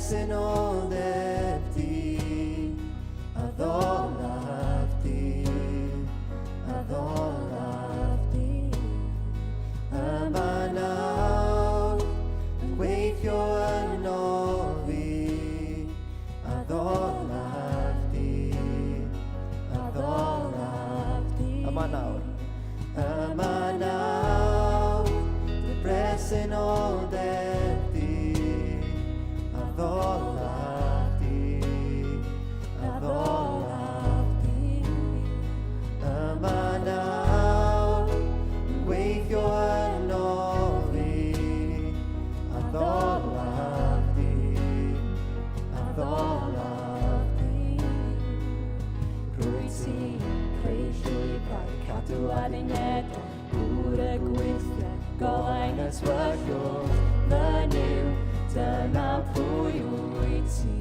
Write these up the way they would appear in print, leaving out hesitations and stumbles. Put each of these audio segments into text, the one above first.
presenoldeb di, addolaf di, addolaf di. Yma nawr, yn gweithio yno fi, addolaf di, addolaf di. Yma nawr, yma nawr, dy bresenoldeb di, addolaf di, addolaf di. Yma nawr, yn gweithio yno fi, addolaf di, addolaf di. Rwyt ti'n creu llwybrau, cadw addunedau, gŵr y gweithiau, golau'n y tywyllwch, fy Nuw, dyna pwy wyt ti.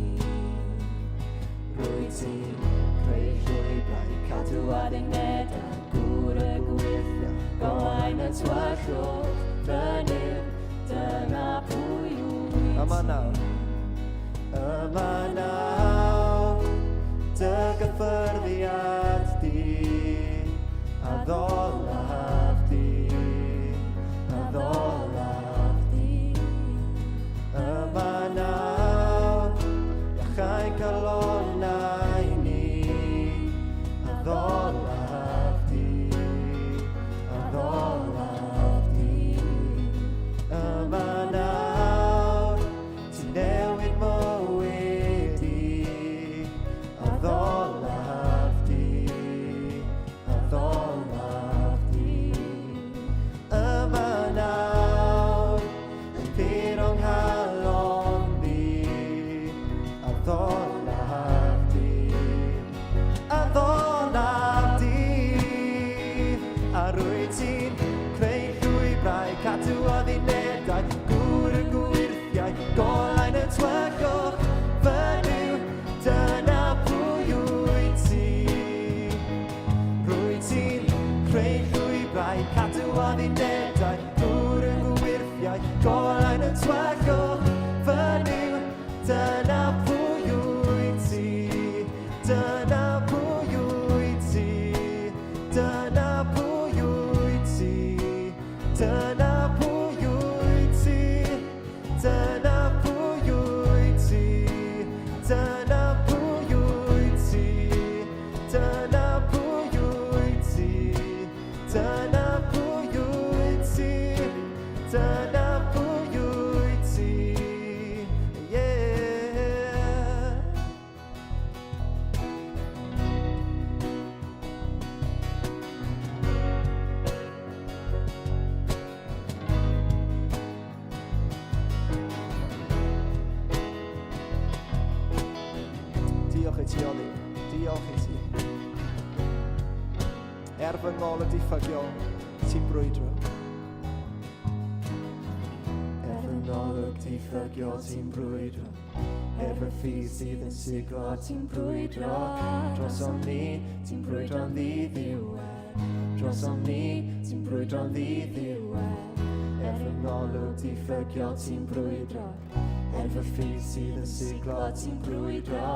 Rwyt ti'n creu llwybrau, cadw addunedau, gŵr y gweithiau, golau'n y tywyllwch, fy Nuw, dyna pwy wyt ti. Yma nawr, yma nawr, dy gyffyrddiad di, addolaf di, addolaf di. Yma nawr, iachau calonnau ni, addolaf di, addolaf di. Yma nawr, ti'n newid mywyd i, addolaf di, addolaf di. Yma nawr, yn pur o'n nghalon fi, addolaf di, addolaf di. A rwyt ti'n creu llwybrau, cadw addunedau, gŵr y gwyrthiau, golau'n y tywyllwch, fy Nuw, dyna pwy wyt ti. Rwyt ti'n creu llwybrau, cadw addunedau, gŵr y gwyrthiau, golau'n y tywyllwch, fy Nuw, dyna pwy wyt ti. Dyna pwy wyt ti. Dyna pwy wyt ti. Dyna pwy wyt ti. Dyna pwy wyt ti. Dyna pwy wyt ti. Dyna pwy wyt ti. Dyna pwy wyt ti. Dyna pwy wyt ti. Yeah. Diolch i ti, Oli. Diolch i ti. Er fy ngol y diffygiol, ti'n brwydro. Er fy ngolwg diffygiol, ti'n brwydro. Er fy ffydd sydd yn siglo, ti'n brwydro. Drosom ni, ti'n brwydro'n ddiddiwedd. Drosom ni, ti'n brwydro'n ddiddiwedd. Er fy ngolwg diffygiol, ti'n brwydro. Er fy ffydd sydd yn siglo, ti'n brwydro.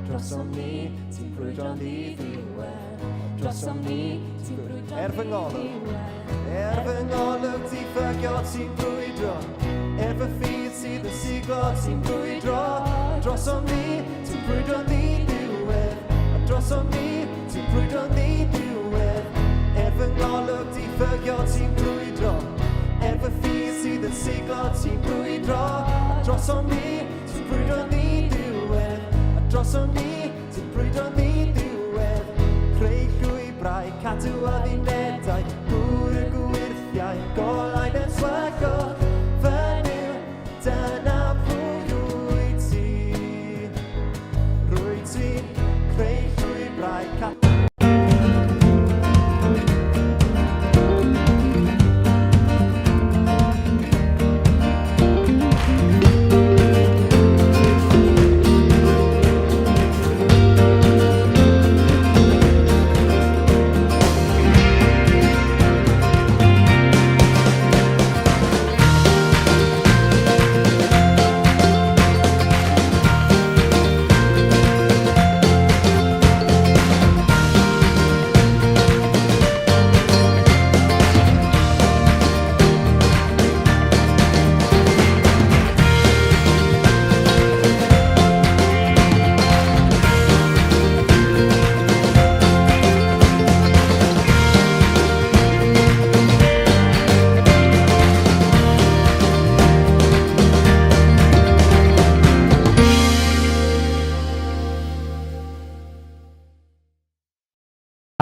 Drosom ni, ti'n brwydro'n ddiddiwedd. Drosom ni, ti'n brwydro'n Er fy ngolwg, er fy ngolwg diffygiol, ti'n brwydro. Er fy ffydd sydd yn siglo, ti'n brwydro. Drosom ni, ti'n brwydro'n ddiddiwedd. A drosom ni, ti'n brwydro'n ddiddiwedd. Er fy ngolwg diffygiol, ti'n brwydro. Er fy ffydd sydd yn siglo, ti'n brwydro. A drosom ni, ti'n brwydro'n ddiddiwedd. A drosom ni, ti'n brwydro'n ddiddiwedd. Creu llwybrau, cadw addunedau, gŵr y gwyrthiau, golau'n y tywyllwch. Fy Nuw, dyna pwy wyt ti. Rwyt ti'n creu llwybrau, cadw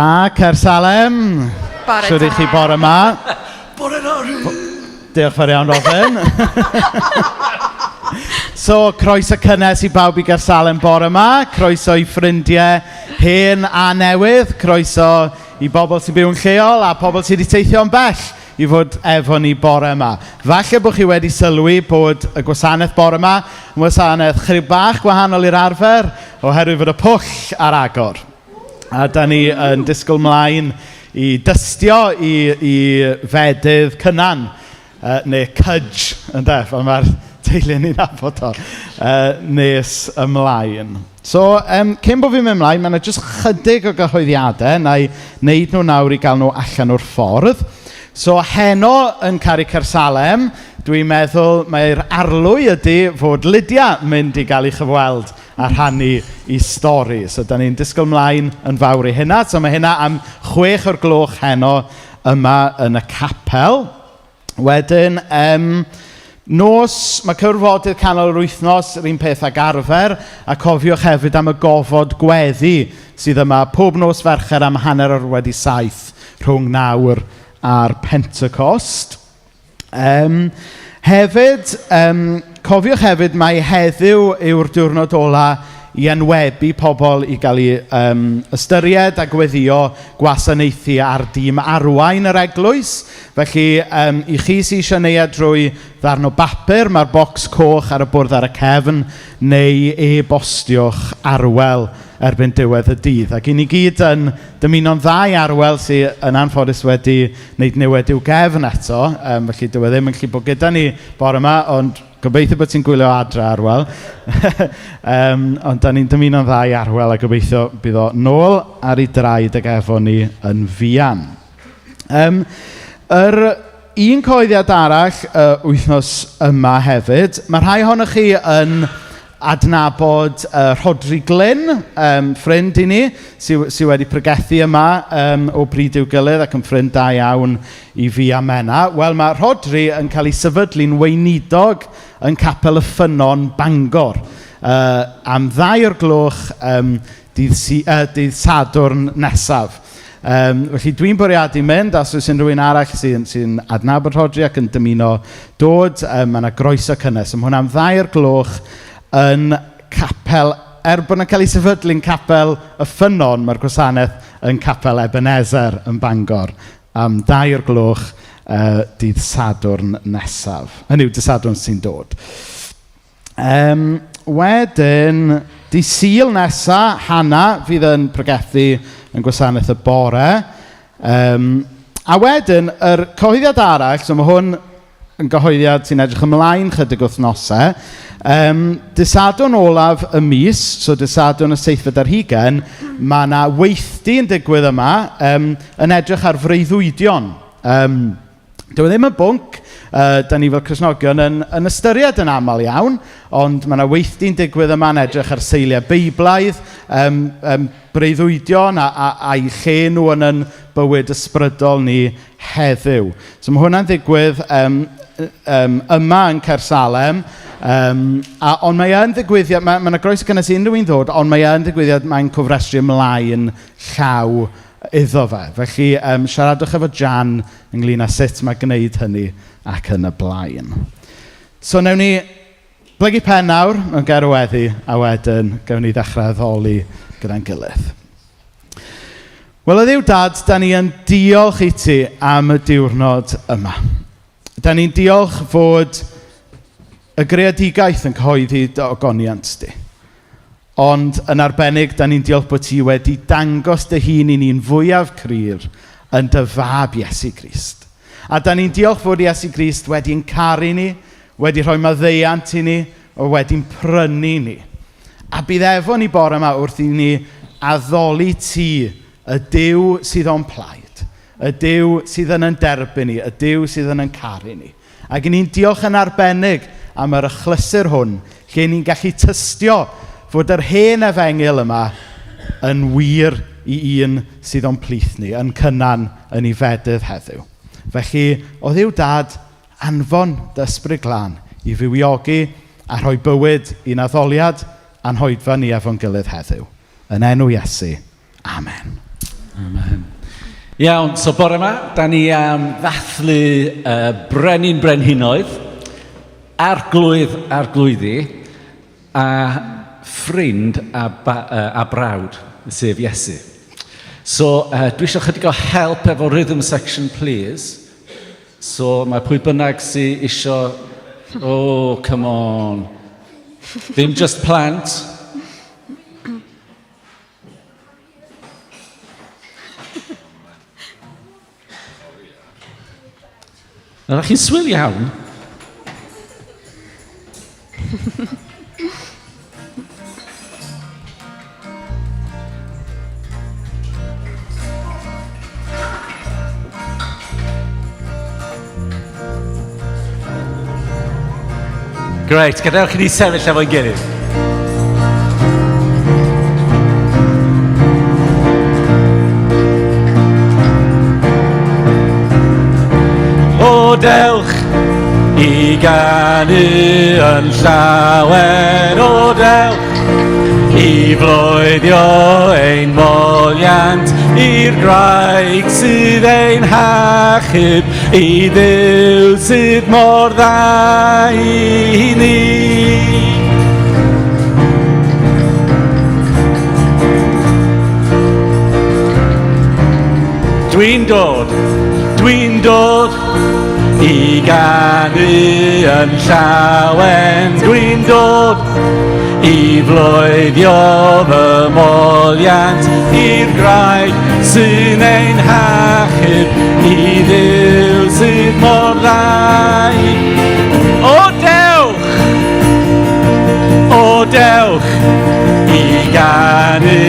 A Caersalem. Bore Shwd i chi bore 'ma? Bore da, Rhys. Diolch fawr iawn, Robin. So, croeso cynnes i bawb i Gaersalem bore 'ma. Croeso i ffrindiau hen a newydd. Croeso i bobl sy'n byw yn lleol a pobl sydd wedi teithio'n bell i fod efo ni bore 'ma. Falle bod chi wedi sylwi bod y gwasanaeth bore 'ma yn wasanaeth chydig bach gwahanol i'r arfer oherwydd fod y pwll ar agor. A da ni yn disgwyl mlaen i dystio i fedydd Cynan, neu Cudge, ynde, fel mae'r teulu ni'n nabod o, nes ymlaen. So, cyn bod fi'n mynd ymlaen, mae yna jyst chydig o gyhoeddiadau, na i wneud nhw nawr i gael nhw allan o'r ffordd. So, heno yn Caru Caersalem, dwi'n meddwl mae'r arlwy ydy fod Lydia mynd i gael ei chyfweld a rhannu i stori. So, da ni'n disgwyl mlaen yn fawr i hynna. So, mae hynna am 6 o'r gloch heno yma yn y capel. Wedyn, nos, mae cyfarfodydd canol yr wythnos yr un peth ag arfer, a cofiwch hefyd am y gofod gweddi sydd yma pob nos Fercher am 7:30 rhwng nawr a'r Pentecost. Hefyd, cofiwch hefyd mai heddiw yw'r diwrnod ola i enwebu pobl i gael eu ystyried a gweddio gwasanaethu ar dîm arwain yr eglwys. Felly, i chi sydd eisiau neud drwy ddarn o bapur, mae'r bocs coch ar y bwrdd ar y cefn, neu e-bostiwch Arwel erbyn diwedd y dydd. Ac i ni gyd yn dymuno'n dda i Arwel sydd yn anffodus wedi wneud niwed i'w gefn eto, felly dyw e ddim yn gallu bod gyda ni bore yma, ond gobeithio bod ti'n gwylio adre, Arwel. Ond da ni'n dymuno'n dda i Arwel a gobeithio bydd o nôl ar ei draed ag efo ni yn fuan. Yr un cyhoeddiad arall wythnos yma hefyd, mae rhai ohonoch chi yn adnabod Rhodri Glyn, ffrind i ni, sy wedi pregethu yma o bryd i'w gilydd ac yn ffrind da iawn i fi a Menna. Wel, mae Rhodri yn cael ei sefydlu'n weinidog yn Capel y Ffynnon, Bangor, am 2 o'r gloch, dydd Sadwrn nesaf. Felly dwi'n bwriadu mynd, os oes unrhyw un arall sy adnabod Rhodri ac yn dymuno dod, mae yna groeso cynnes. Mae hwnna am 2 o'r gloch yn capel, er bod nhw'n cael ei sefydlu'n Capel y Ffynnon, mae'r gwasanaeth yn Capel Ebenezer yn Bangor am 2 o'r gloch, dydd Sadwrn nesaf. Hynny yw, dydd Sadwrn sy'n dod. Wedyn, dydd Sul nesa, Hana fydd yn pregethu yn gwasanaeth y bore. A wedyn, yr cyhoeddiad arall, so mae hwn yn gyhoeddiad sy'n edrych ymlaen chydig wythnosau. Dydd Sadwrn olaf y mis, so dydd Sadwrn y 27, mae yna weithdy yn digwydd yma, yn edrych ar freuddwydion. Dyw e ddim yn bwnc, da ni fel Cristnogion yn ystyried yn aml iawn, ond mae yna weithdy'n digwydd yma yn edrych ar seiliau Beiblaidd, breuddwydion a'i lle nhw yn yn bywyd ysbrydol ni heddiw. So mae hwnna'n digwydd, yma yn Caersalem, ond mae yn ddigwyddiad, mae yna groeso gynnes i unrhyw un ddod, ond mae yn ddigwyddiad mae'n cofrestru ymlaen llaw iddo fe. Felly, siaradwch efo Jan ynglyn â sut mae gwneud hynny ac yn y blaen. So newn ni blygu pen nawr mewn gair o weddi, a wedyn gawn ni ddechrau addoli gyda'n gilydd. Wel, o Dduw Dad, da ni yn diolch i ti am y diwrnod yma. Da ni'n diolch fod y greadigaeth yn cyhoeddi dy ogoniant di. Ond yn arbennig, da ni'n diolch bod ti wedi dangos dy hun i ni'n fwyaf cryf yn dy fab Iesu Grist. A da ni'n diolch fod Iesu Grist wedi'n caru ni, wedi rhoi maddeuant i ni, o wedi'n prynu ni. A bydd efo ni bore yma wrth i ni addoli ti, y Duw sydd o'n plaid, y Duw sydd yn ein derbyn ni, y Duw sydd yn ein caru ni. Ac i ni'n diolch yn arbennig am yr achlysur hwn, lle ni'n gallu tystio fod yr hen efengyl yma yn wir i un sydd o'n plith ni, yn Cynan yn ei fedydd heddiw. Felly, o Dduw Dad, anfon dy ysbryd glân i fywiogi a rhoi bywyd i'n addoliad a'n hoedfa ni efo'n gilydd heddiw. Yn enw Iesu. Amen. Amen. Iawn, so bore yma, da ni am ddathlu Brenin Brenhinoedd, Arglwydd Arglwyddi, a ffrind a, a brawd, sef Iesu. So, dwi eisiau chydig o help efo rhythm section, please. So, mae pwy bynnag sydd isio... Oh, come on. Ddim just plant. Ydych chi'n swil iawn? Greit, gadewch i ni sefyll efo'n gilydd. O dewch i ganu yn llawen, o dewch i floeddio ein moliant i'r graig sydd ein hachub, i Dduw sydd mor dda i ni. Dwi'n dod, dwi'n dod i ganu yn llawen. Dwi'n dod i floeddio fy moliant i'r graig sy'n ein hachub, i Dduw sydd mor dda i. O dewch! O dewch i ganu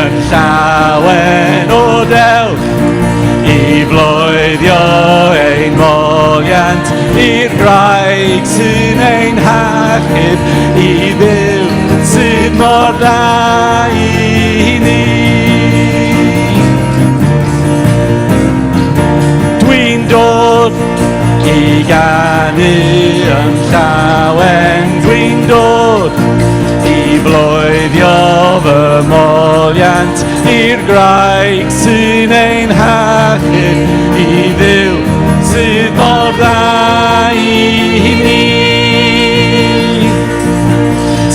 yn llawen, o dewch i floeddio ein moliant i'r graig sy'n ein hachub, i Dduw sydd mor dda i ni. Dwi'n dod i ganu yn llawen, dwi'n dod i floeddio fy moliant i'r graig sy'n ein hachub, i Dduw sydd mor dda i ni.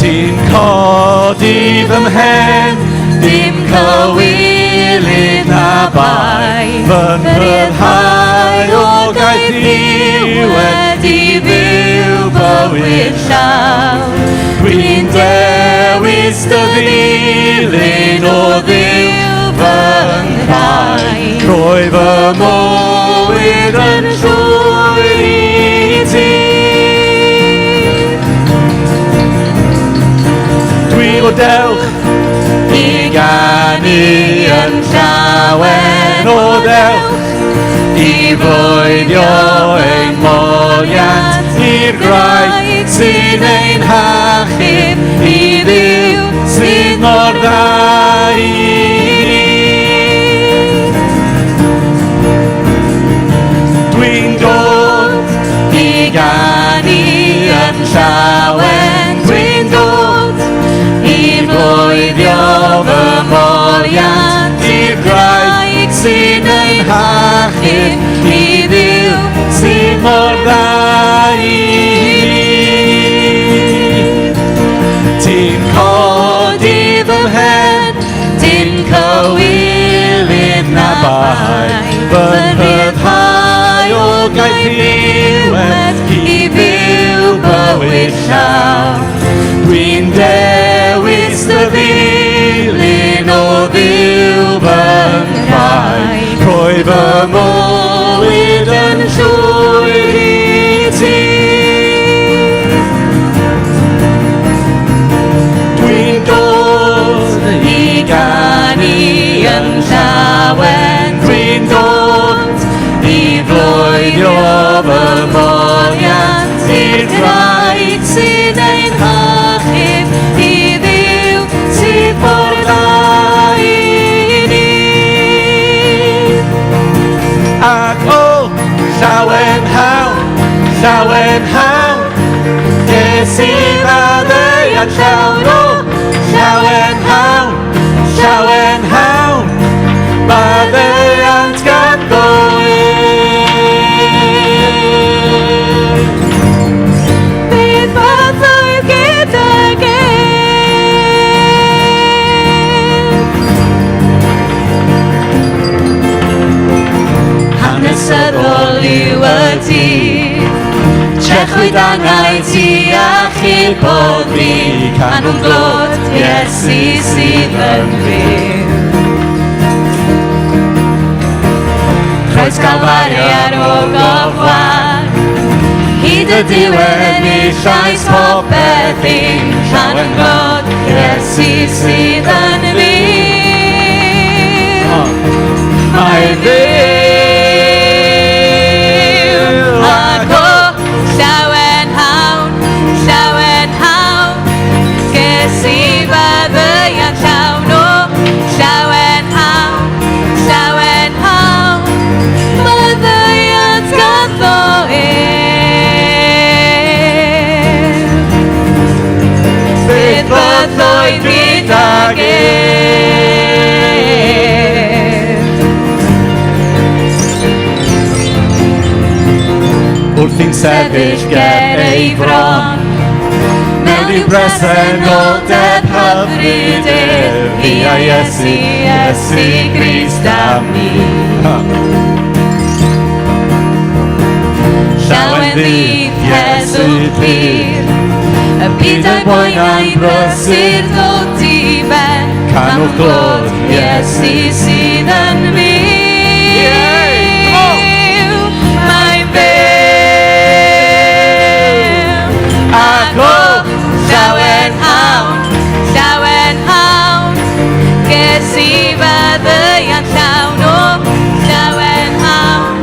Ti'n codi fy mhen, dim cywilydd na bai, fy nhryddhau o gaethiwed i fyw bywyd llawn. Dwi'n dewis dy ddilyn o Dduw fy nghraig, rhoi fy mywyd yn llwyr i ti. Dwi o dewch i ganu yn llawen, o dewch i floeddio ein moliant i'r graig sy'n ein hachub, i Dduw sydd mor dda i ni. Dwi'n dod i ganu yn llawen, dwi'n dod i floeddio fy moliant i'r graig sy'n ein hachub, i Dduw sydd mor dda i ni. Ti'n codi fy mhen, dim cywilydd na bai, fy nhryddhau o gaethiwed i fyw bywyd llawn. Dwi'n dewis dy ddilyn o Dduw fy nghraig, rhoi fy mywyd yn llwyr i ti. Dwi'n dod i ganu yn llawen, dwi'n dod i floeddio fy moliant i'r graig sydd ein hachub, i Dduw sydd mor dda i ni. Ac o, llawenhawn, llawenhawn, ges i faddeuant llawn, o, llawenhawn, llawenhawn, Maddeuant ganddo ef. Bydd bythoedd gydag ef. Hanesyddol yw y dydd, Trechwyd angau ti a chubodd fi, Canwn glod Iesu sydd yn fyw. Croes Calfari ar ogof wag, Hyd y diwedd enillais popeth i, Canwn glod Iesu sydd yn fyw. Mae'n fyw ac o llawenhawn, llawenhawn, ges i faddeuant llawn o llawenhawn, llawenhawn, maddeuant ganddo ef. Bydd bythoedd gydag ef. Wrthi'n sefyll ger ei fron, mewn i'w bresenoldeb hyfryd ef, fi a Iesu, Iesu Grist a mi. Llawen ddydd heddwch pur, y byd a'i boenau brysur ddod i ben. Canwch glod Iesu sydd yn fyw. Mae'n fyw. Ac o llawenhawn, llawenhawn, ges i faddeuant llawn o llawenhawn,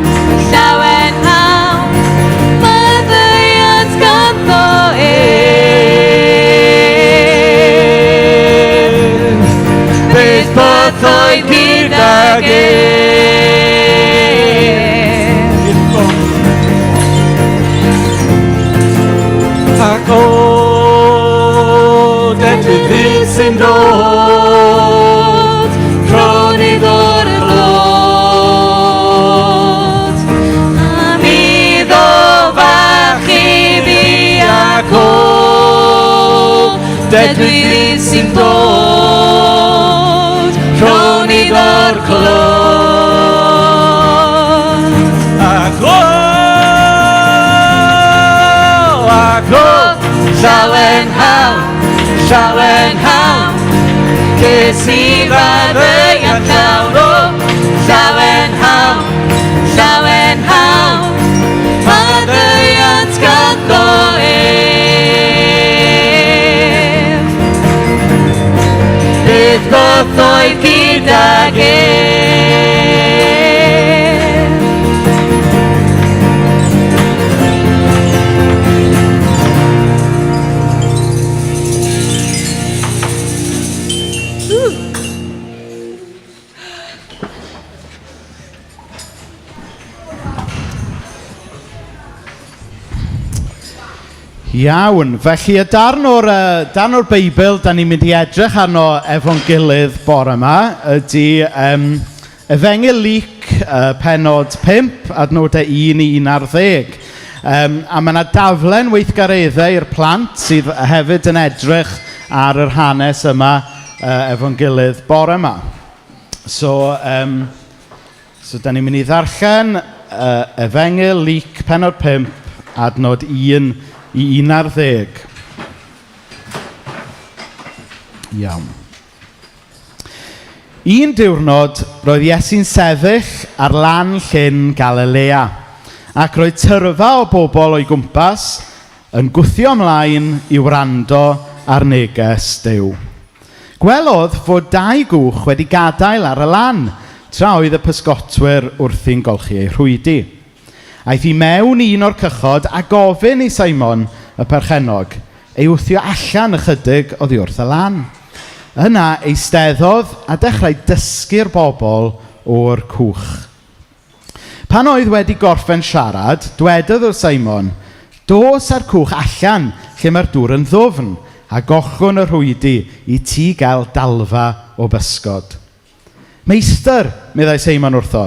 llawenhawn, maddeuant ganddo ef. Bydd bythoedd gydag ef. Ac o, dedwydd ddydd sy'n dod, Rhown iddo'r clod. Am iddo fachu fi ac o, dedwydd ddydd sy'n dod, rhown iddo'r clod. Ac o, ac o, Llawenhawn, llawenhawn, ces i faddeuant llawn o, llawenhawn, llawenhawn, maddeuant ganddo ef. Bydd bythoedd gydag ef. Iawn, felly y darn o'r, darn o'r Beibl da ni'n mynd i edrych arno efo'n gilydd bore yma ydy Efengyl Luc, pennod 5, adnodau 1 i 11. A mae yna daflen weithgareddau i'r plant sydd hefyd yn edrych ar yr hanes yma efo'n gilydd bore yma. So da ni'n mynd i ddarllen Efengyl Luc, pennod 5, adnod 1 i 11. Iawn. Un diwrnod, roedd Iesu'n sefyll ar lan llyn Galilea, ac roedd tyrfa o bobl o'i gwmpas yn gwthio ymlaen i wrando ar neges Duw. Gwelodd fod dau gwch wedi gadael ar y lan, tra oedd y pysgotwyr wrthi'n golchi eu rhwydi. Aeth i mewn i un o'r cychod a gofyn i Simon, y perchennog, ei wthio allan ychydig oddi wrth y lan. Yna eisteddodd a dechrau dysgu'r bobl o'r cwch. Pan oedd wedi gorffen siarad, dwedodd wrth Simon, dos â'r cwch allan lle mae'r dŵr yn ddwfn a gollwng y rhwydi i ti gael dalfa o bysgod. Meistr, meddai Seimon wrtho,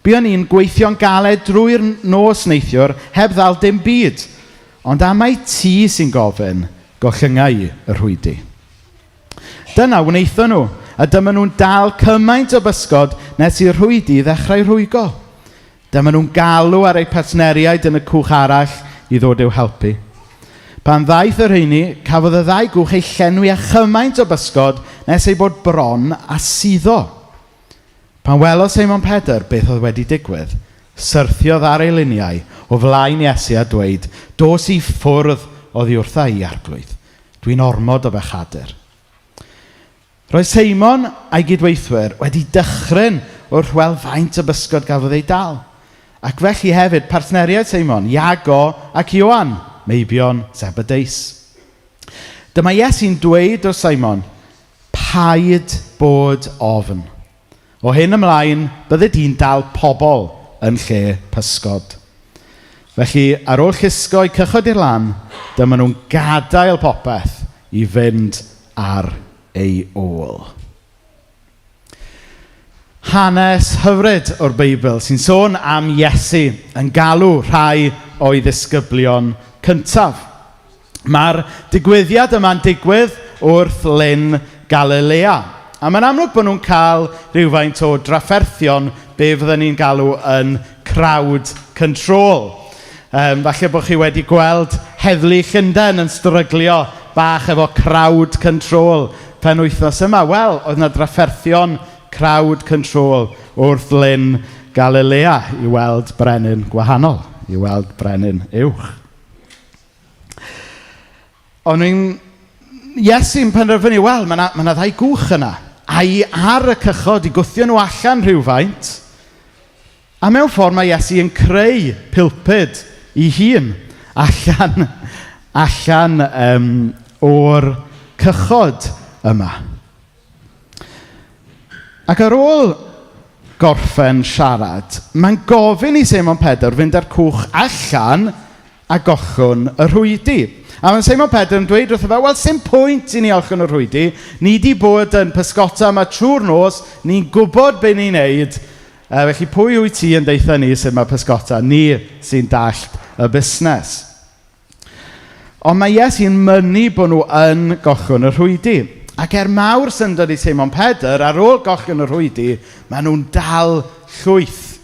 buon ni'n gweithio'n galed drwy'r nos neithiwr heb ddal dim byd, ond am mai ti sy'n gofyn, gollynga i y rhwydi. Dyna wnaethon nhw, a dyma nhw'n dal cymaint o bysgod nes i'r rhwydi ddechrau rhwygo. Dyma nhw'n galw ar eu partneriaid yn y cwch arall i ddod i'w helpu. Pan ddaeth y rheini, cafodd y ddau gwch eu llenwi â chymaint o bysgod nes eu bod bron a suddo. Pan welodd Seimon Pedr beth oedd wedi digwydd, syrthiodd ar ei liniau o flaen Iesu a dweud, Dos i ffwrdd oddi wrtha i, Arglwydd. Dwi'n ormod o bechadur. Roedd Seimon a'i gydweithwyr wedi dychryn wrth weld faint o bysgod gafodd eu dal. Ac felly hefyd partneriaid Seimon, Iago ac Ioan, meibion Zebedeus. Dyma Iesu'n dweud wrth Seimon, paid bod ofn. O hyn ymlaen, byddi di'n dal pobl yn lle pysgod. Felly, ar ôl llusgo eu cychod i'r lan, dyma nhw'n gadael popeth i fynd ar ei ôl. Hanes hyfryd o'r Beibl sy'n sôn am Iesu yn galw rhai o'i ddisgyblion cyntaf. Mae'r digwyddiad yma'n digwydd wrth Lyn Galilea. A mae'n amlwg bod nhw'n cael rhywfaint o drafferthion be fydden ni'n galw yn crowd control. Falle bod chi wedi gweld Heddlu Llundain yn stryglio bach efo crowd control penwythnos yma. Wel, oedd yna drafferthion crowd control wrth Lyn Galilea i weld brenin gwahanol, i weld brenin uwch. O'n i'n... Iesu'n penderfynu, wel, mae yna ma ddau gwch yna. A i ar y cychod i gwthio nhw allan rhywfaint. A mewn ffordd mae Iesu yn creu pilpud i hun allan, allan o'r cychod yma. Ac ar ôl gorffen siarad, mae'n gofyn i Seimon Pedr fynd â'r cwch allan a gollwng y rhwydi. A mae Seimon Pedr yn dweud wrtho fe, wel, sim pwynt i ni olchwn y rhwydi. Ni di bod yn pysgota yma trwy'r nos, ni'n gwybod be ni'n neud. Felly pwy wyt ti yn deutha ni sut mae pysgota? Ni sy'n dallt y busnes. Ond mae Iesu'n mynnu bod nhw yn gollwng y rhwydi. Ac er mawr syndod i Seimon Pedr, ar ôl gollwng y rhwydi, maen nhw'n dal llwyth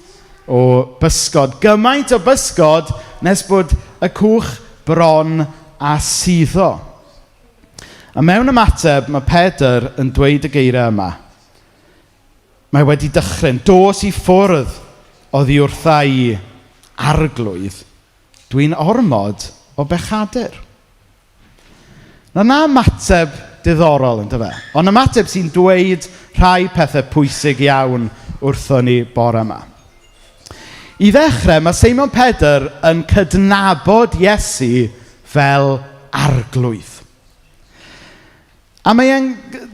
o bysgod. Gymaint o bysgod nes bod y cwch bron a suddo. A mewn ymateb, mae Pedr yn dweud y geiriau yma. Mae wedi dychryn, dos i ffwrdd oddi wrtha i, Arglwydd. Dwi'n ormod o bechadur. Na ymateb diddorol, yndyfe? Ond ymateb sy'n dweud rhai pethau pwysig iawn wrthon ni bore yma. I ddechrau, mae Seimon Pedr yn cydnabod Iesu fel arglwydd. A mae e'n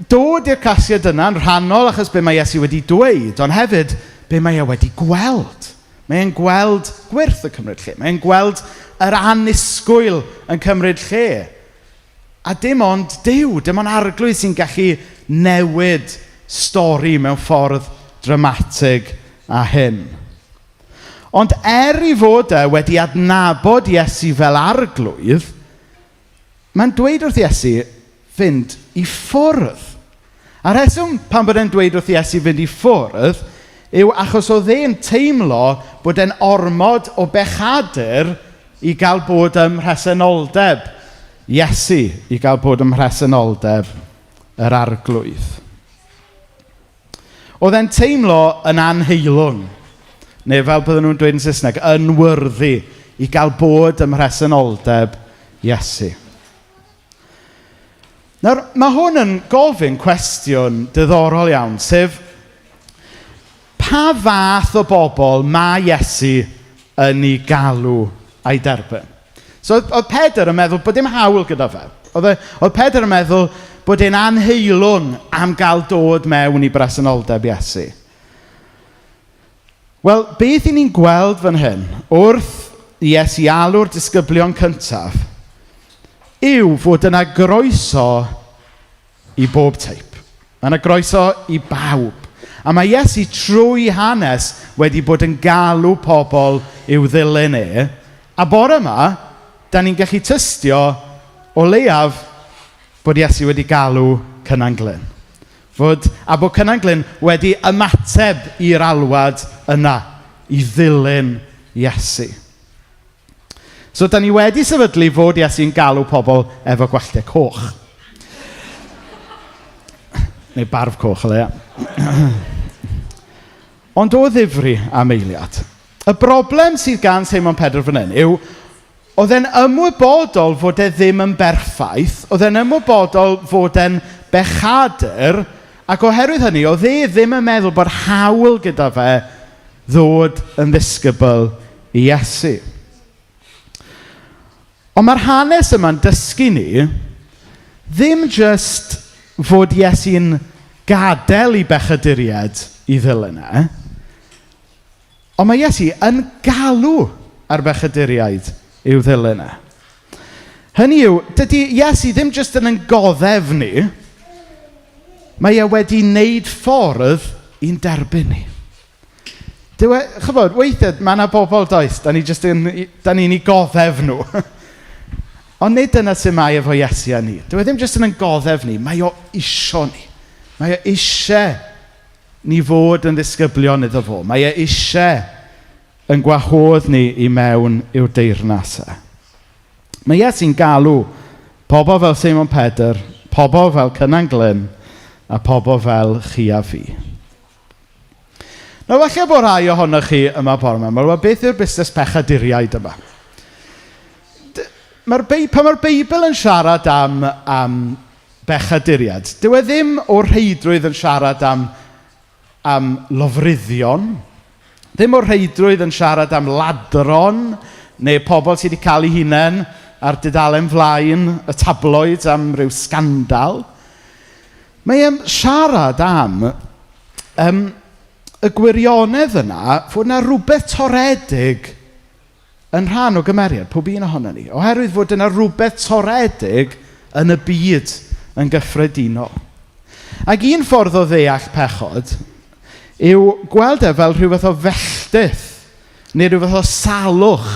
dod i'r casgliad yna'n rhannol achos be mae Iesu wedi dweud, ond hefyd be mae e wedi gweld. Mae e'n gweld gwyrth yn cymryd lle. Mae e'n gweld yr annisgwyl yn cymryd lle. A dim ond Duw, dim ond arglwydd sy'n gallu newid stori mewn ffordd dramatig a hyn. Ond er i fod e wedi adnabod Iesu fel arglwydd, mae'n dweud wrth Iesu fynd i ffwrdd. A rheswm pan bod e'n dweud wrth Iesu fynd i ffwrdd yw achos oedd e'n teimlo bod e'n ormod o bechadur i gael bod ym mhresenoldeb Iesu, i gael bod ym mhresenoldeb yr arglwydd. Oedd e'n teimlo yn anheilwng, neu fel bydden nhw'n dweud yn Saesneg, unworthy i gael bod ym mhresenoldeb Iesu. Nawr, mae hwn yn gofyn cwestiwn diddorol iawn, sef pa fath o bobl mae Iesu yn ei galw a'i derbyn? So, oedd Pedr yn meddwl bod dim hawl gyda fe. Oedd Pedr yn meddwl bod e'n anheilwng am gael dod mewn i bresenoldeb Iesu. Wel, beth i ni'n gweld fan hyn wrth i Iesu alw'r disgyblion cyntaf yw fod yna groeso i bob teip. Mae yna groeso i bawb. A mae Iesu trwy hanes wedi bod yn galw pobl i'w ddilyn e. A bore yma, da ni'n gallu tystio o leiaf bod Iesu wedi galw Cynan Glyn. A bod Cynan Glyn wedi ymateb i'r alwad yna i ddilyn Iesu. So, da ni wedi sefydlu fod Iesu'n galw pobl efo gwalltau coch. Neu barf coch, o leia. Ond o ddifri am eiliad. Y broblem sydd gan Seimon Pedr fan hyn yw, oedd e'n ymwybodol fod e ddim yn berffaith, oedd e'n ymwybodol fod e'n bechadur, ac oherwydd hynny, oedd e ddim yn meddwl bod hawl gyda fe ddod yn ddisgybl i Iesu. Ond mae'r hanes yma'n dysgu ni ddim jyst fod Iesu'n gadael i bechaduriaid i ddilyn e, ond mae Iesu yn galw ar bechaduriaid i'w ddilyn e. Hynny yw, dydy Iesu ddim jyst yn goddef ni, mae e wedi wneud ffordd i'n derbyn ni. Dyw e, chybod, weithiau mae yna bobl does, da ni jyst yn, da ni'n ei goddef nhw. Ond nid dyna sy'n mae efo Iesu a ni. Dyw e ddim jyst yn goddef ni, mae o isio ni. Mae o eisiau ni fod yn ddisgyblion iddo fo. Mae e eisiau yn gwahodd ni i mewn i'w deyrnas e. Mae Iesu'n galw pobl fel Seimon Pedr, pobl fel Cynan Glyn, a pobl fel chi a fi. Nawr, falle bod rhai ohonoch chi yma bore yma, wel, beth yw'r busnes pechaduriaid yma? Pan mae'r Beibl yn siarad am bechaduriaid, dyw e ddim o'r rheidrwydd yn siarad am lofruddion, ddim o'r rheidrwydd yn siarad am ladron, neu pobl sydd wedi cael eu hunain ar dudalen flaen y tabloids am ryw sgandal. Mae e'n siarad am y gwirionedd yna fod yna rhywbeth toredig yn rhan o gymeriad pob un ohono ni. Oherwydd fod yna rhywbeth toredig yn y byd yn gyffredinol. Ac un ffordd o ddeall pechod yw gweld e fel rhyw fath o felltith neu rhyw fath o salwch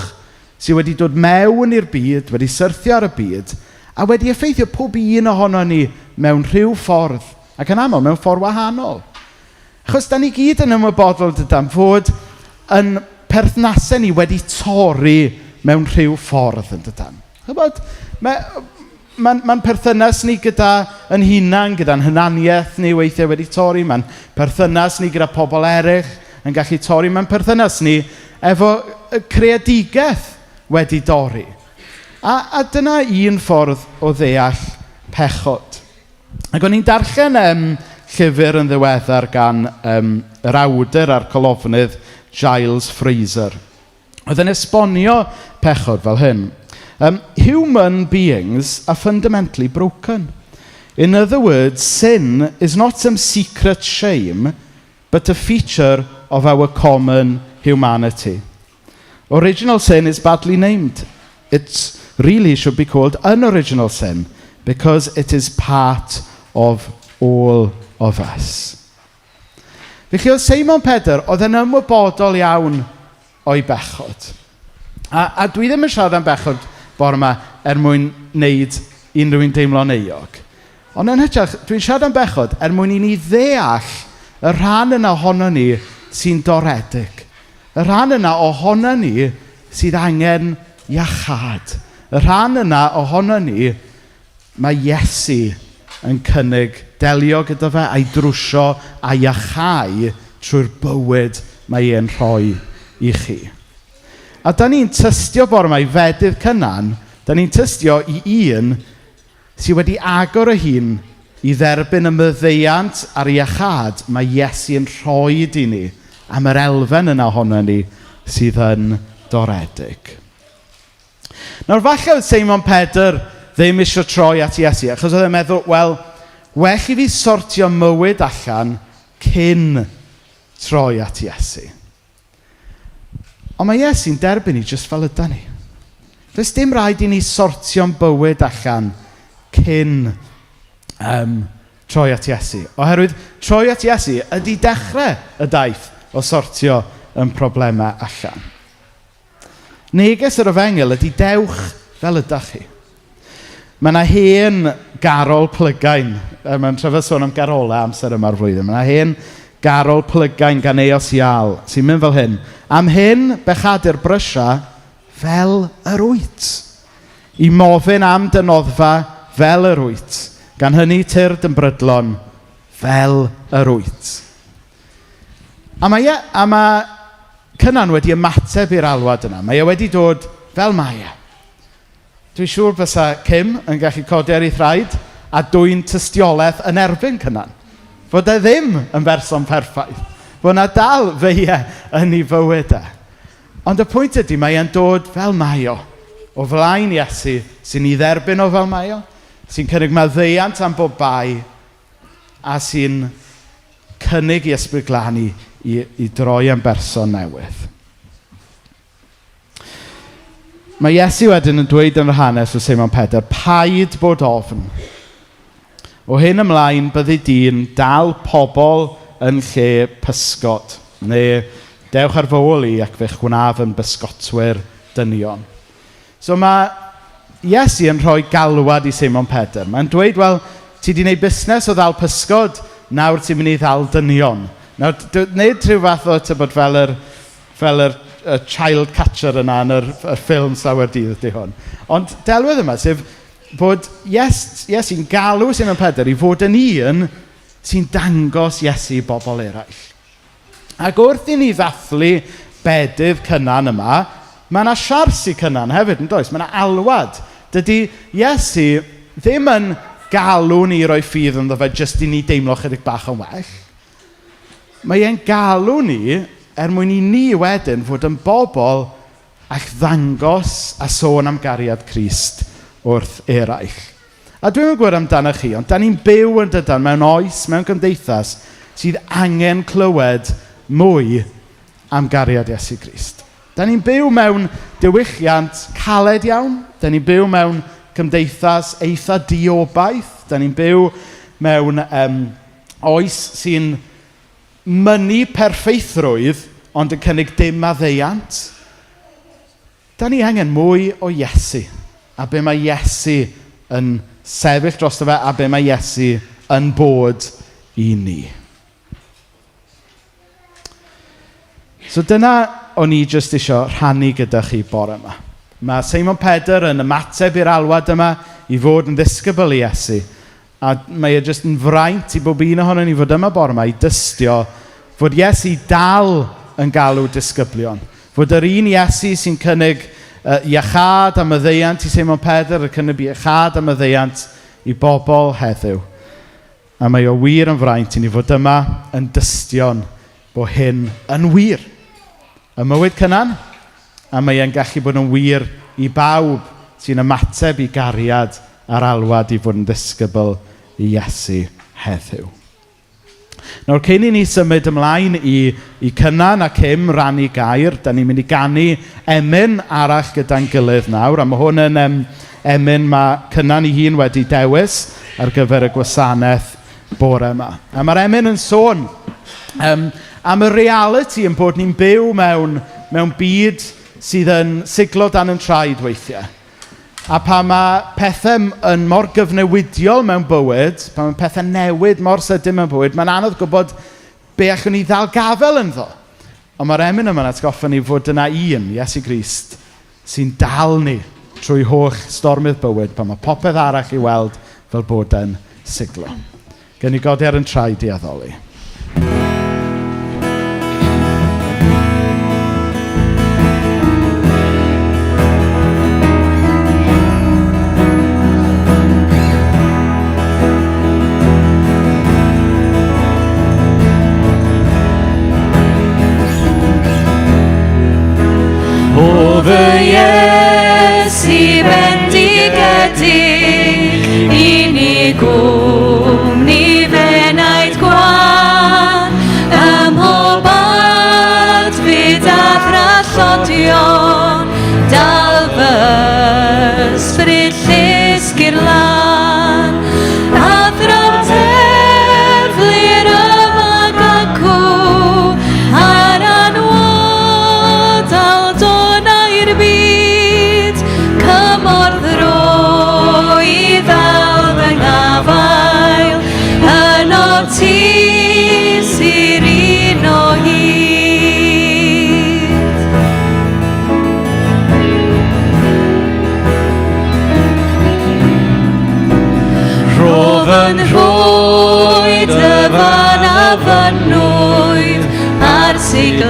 sydd wedi dod mewn i'r byd, wedi syrthio ar y byd, a wedi effeithio pob un ohono ni mewn rhyw ffordd, ac yn aml mewn ffordd wahanol. Achos da ni gyd yn ymwybodol dydan fod yn perthnasau ni wedi torri mewn rhyw ffordd yn dydan. Chybod, mae'n perthynas ni gyda yn hunan, gyda'n hunaniaeth ni weithiau wedi torri, mae'n perthynas ni gyda pobl eraill yn gallu torri, mae'n perthynas ni efo creadigaeth wedi dorri. A dyna un ffordd o ddeall pechod. Ac o'n i'n darllen llyfr yn ddiweddar gan yr awdur a'r colofnydd Giles Fraser. Oedd yn esbonio pechod fel hyn. Human beings are fundamentally broken. In other words, sin is not some secret shame, but a feature of our common humanity. Original sin is badly named. It really should be called unoriginal sin, because it is part of all of us. Felly oedd Seimon Pedr, oedd yn ymwybodol iawn o'i bechod. A dwi ddim yn siarad am bechod bore yma er mwyn wneud unrhyw un deimlo'n euog. Ond yn hytrach, dwi'n siarad am bechod er mwyn i ni ddeall y rhan yna ohono ni sy'n doredig. Y rhan yna ohono ni sydd angen iachâd. Y rhan yna ohono ni mae Iesu yn cynnig delio gyda fe a'i drwsio a iachau trwy'r bywyd mae e'n rhoi i chi. A da ni'n tystio bore yma i fedydd Cynan, da ni'n tystio i un sydd wedi agor ei hun i dderbyn y maddeuant a'r iachâd mae Iesu yn rhoi i ni am yr elfen yna ohono ni sydd yn doredig. Nawr falle oedd Seimon Pedr ddim eisiau troi at Iesu, achos oedd e'n meddwl, wel, well i fi sortio mywyd allan cyn troi at Iesu. Ond mae Iesu'n derbyn ni jyst fel yda ni. Does dim rhaid i ni sortio'n bywyd allan cyn troi at Iesu. Oherwydd troi at Iesu ydy dechrau y daith o sortio yn problemau allan. Neges yr efengyl ydy dewch fel ydach chi. Mae yna hen garol plygain. Mae'n trefod sôn am garolau amser yma'r flwyddyn. Mae yna hen garol plygain gan Eos Ial sy'n mynd fel hyn. Am hyn, bechadur brysia fel yr wyt. I mofyn am dy noddfa fel yr wyt. Gan hynny tyrd yn brydlon fel yr wyt. A mae, e, a mae Cynan wedi ymateb i'r alwad yna. Mae e wedi dod fel mae e. Dwi'n siŵr bysa Kim yn gallu codi ar ei thraed a dwyn tystiolaeth yn erbyn Cynan. Fod e ddim yn berson perffaith. Fod yna dal feie yn ei fywyd e. Ond y pwynt ydy, mae e'n dod fel mae o. O flaen Iesu, sy'n ei dderbyn o fel mae o, sy'n cynnig maddeuant am bob bai, a sy'n cynnig i Ysbryd Glân i droi am berson newydd. Mae Iesu wedyn yn dweud yn yr hanes o Seimon Pedr, paid bod ofn. O hyn ymlaen byddi di'n dal pobl yn lle pysgod. Neu dewch ar fy ôl i ac fe'ch gwnaf yn bysgotwyr dynion. So mae Iesu yn rhoi galwad i Seimon Pedr. Mae'n dweud, wel, ti 'di wneud busnes o ddal pysgod, nawr ti'n mynd i ddal dynion. Nawr, wneud rhyw fath o, tybod, fel yr, fel yr, y child catcher yna yn yr ffilm slawer dydd ydy hwn. Ond delwedd yma, sef bod Iesu'n galw Seimon Pedr i fod yn un sy'n dangos Iesu i bobl eraill. Ac wrth i ni ddathlu bedydd Cynan yma, mae yna siars i Cynan hefyd, yn does? Mae yna alwad. Dydy Iesu ddim yn galw ni i roi ffydd ynddo fe jyst i ni deimlo chydig bach yn well. Mae e'n galw ni er mwyn i ni wedyn fod yn bobl all ddangos a sôn am gariad Crist wrth eraill. A dwi'm yn gwybod amdanoch chi, ond da ni'n byw yn dydan mewn oes, mewn cymdeithas, sydd angen clywed mwy am gariad Iesu Grist. Da ni'n byw mewn diwylliant caled iawn. Da ni'n byw mewn cymdeithas eitha diobaith. Da ni'n byw mewn oes sy'n mynnu perffeithrwydd, ond yn cynnig dim maddeuant. Da ni angen mwy o Iesu. A be mae Iesu yn sefyll drosto fe, a be mae Iesu yn bod i ni. So dyna o'n i jyst isio rhannu gyda chi bore yma. Mae Seimon Pedr yn ymateb i'r alwad yma i fod yn ddisgybl i Iesu. A mae e jyst yn fraint i bob un ohonon ni fod yma bore yma i dystio fod Iesu dal yn galw disgyblion. Fod yr un Iesu sy'n cynnig iachâd a maddeuant i Seimon Pedr, y cynnig iachâd a maddeuant i bobl heddiw. A mae o wir yn fraint i ni fod yma yn dystion bod hyn yn wir. Y mywyd Cynan, a mae e'n gallu bod yn wir i bawb sy'n ymateb i gariad a'r alwad i fod yn ddisgybl i Iesu heddiw. Nawr, cyn i ni symud ymlaen i Cynan a Kim rannu gair, da ni'n mynd i ganu emyn arall gyda'n gilydd nawr, a mae hwn yn emyn mae Cynan ei hun wedi dewis ar gyfer y gwasanaeth bore yma. A mae'r emyn yn sôn am y realiti yn bod ni'n byw mewn byd sydd yn siglo dan yn traed weithiau. A pan mae pethau yn mor gyfnewidiol mewn bywyd, pan mae pethau newid mor sydyn mewn bywyd, mae'n anodd gwybod be allwn ni ddal gafel ynddo. Ond mae'r emyn yma'n atgoffa ni fod yna un, Iesu Grist, sy'n dal ni trwy holl stormydd bywyd, pan mae popeth arall i weld fel bod e'n siglo. Gen i godi ar yn traed i addoli. O fy Iesu bendigedig, i ni gwmni f'enaid gwan, ym mhob adfyd a thrallodion, dal fy ysbryd llusg i'r lan, a thraw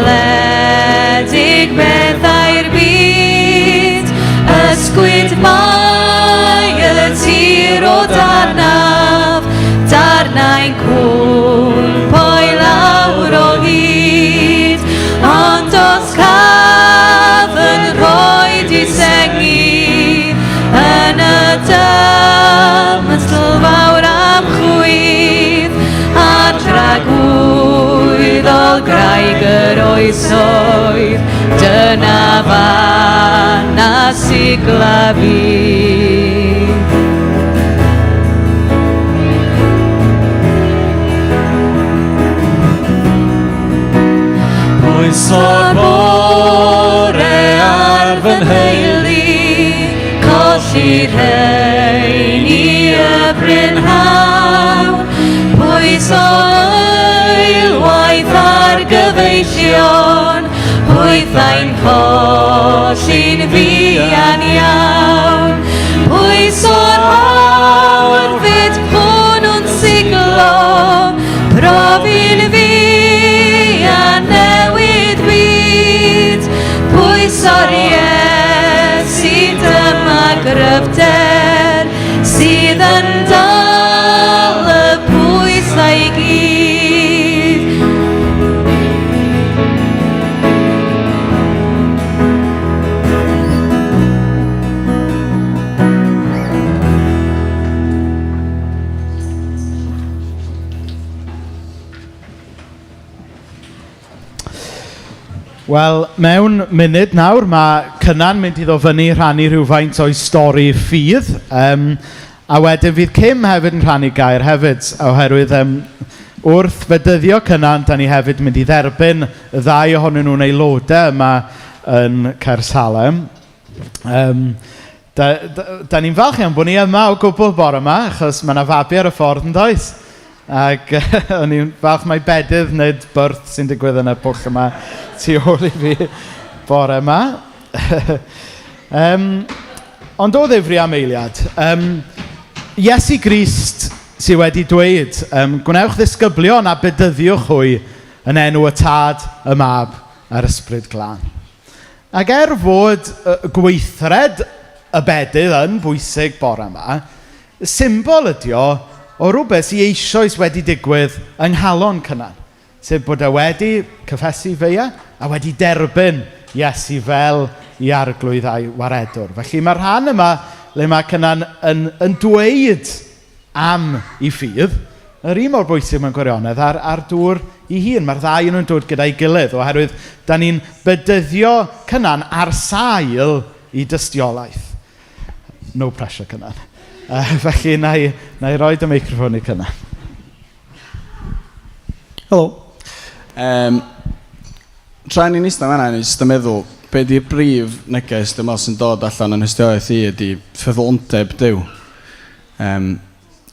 Etholedig bethau'r byd, ysgwyd mae y tir o darnaf, darnau'n cwmpo i lawr o hyd. Ond os caf yn rhoi disengi yn y dymystl fawr am chwydd, a'r tragwyddol graig yr oesoedd, dyna fan a sigla fi. Pwyso'r bore ar fy nheulu, colli rheini y prynhawn, pwyso eilwaith ar gyfeillion, pwythau'n colli'n fuan iawn. Pwyso'r awr fyd hwnnw'n siglo, profi'n fuan newid byd. Pwyso'r Iesu dyma gryfder sydd yn dal y pwysau i gyd. Wel, mewn munud nawr, mae Cynan mynd i ddod fyny rhannu rhywfaint o'i stori ffydd. A wedyn fydd Kim hefyd yn rhannu gair hefyd, oherwydd wrth fedyddio Cynan, da ni hefyd mynd i dderbyn y ddau ohonyn nhw'n aelodau yma yn Caersalem. Da ni'n falch iawn bod ni yma o gwbl bore yma, achos mae yna fabi ar y ffordd yn does? Ac o'n i'n falch mai bedydd nid birth sy'n digwydd yn y pwll yma tu ôl i fi bore yma. Ond o ddifri am eiliad, Iesu Grist sydd wedi dweud, gwnewch ddisgyblion a bedyddiwch hwy yn enw y Tad, y Mab a'r Ysbryd Glân. Ac er fod gweithred y bedydd yn bwysig bore yma, symbol ydi o o rhywbeth sydd eisoes wedi digwydd yng nghalon Cynan. Sef bod e wedi cyffesu feia a wedi derbyn Iesu fel i arglwydd a'i waredwr. Felly mae'r rhan yma le mae Cynan yn dweud am ei ffydd, yr un mor bwysig mewn gwirionedd ar dŵr ei hun. Mae'r ddau nhw'n dod gyda'i gilydd oherwydd da ni'n bedyddio Cynan ar sail i dystiolaeth. No pressure, Cynan. Felly, na i roi y meicroffon i Cynan. Helo. Tra ni'n eistedd fan'na, o'n i jyst yn meddwl, be di'r brif neges dwi'n meddwl sy'n dod allan yn hystiolaeth i ydy ffyddlondeb Duw.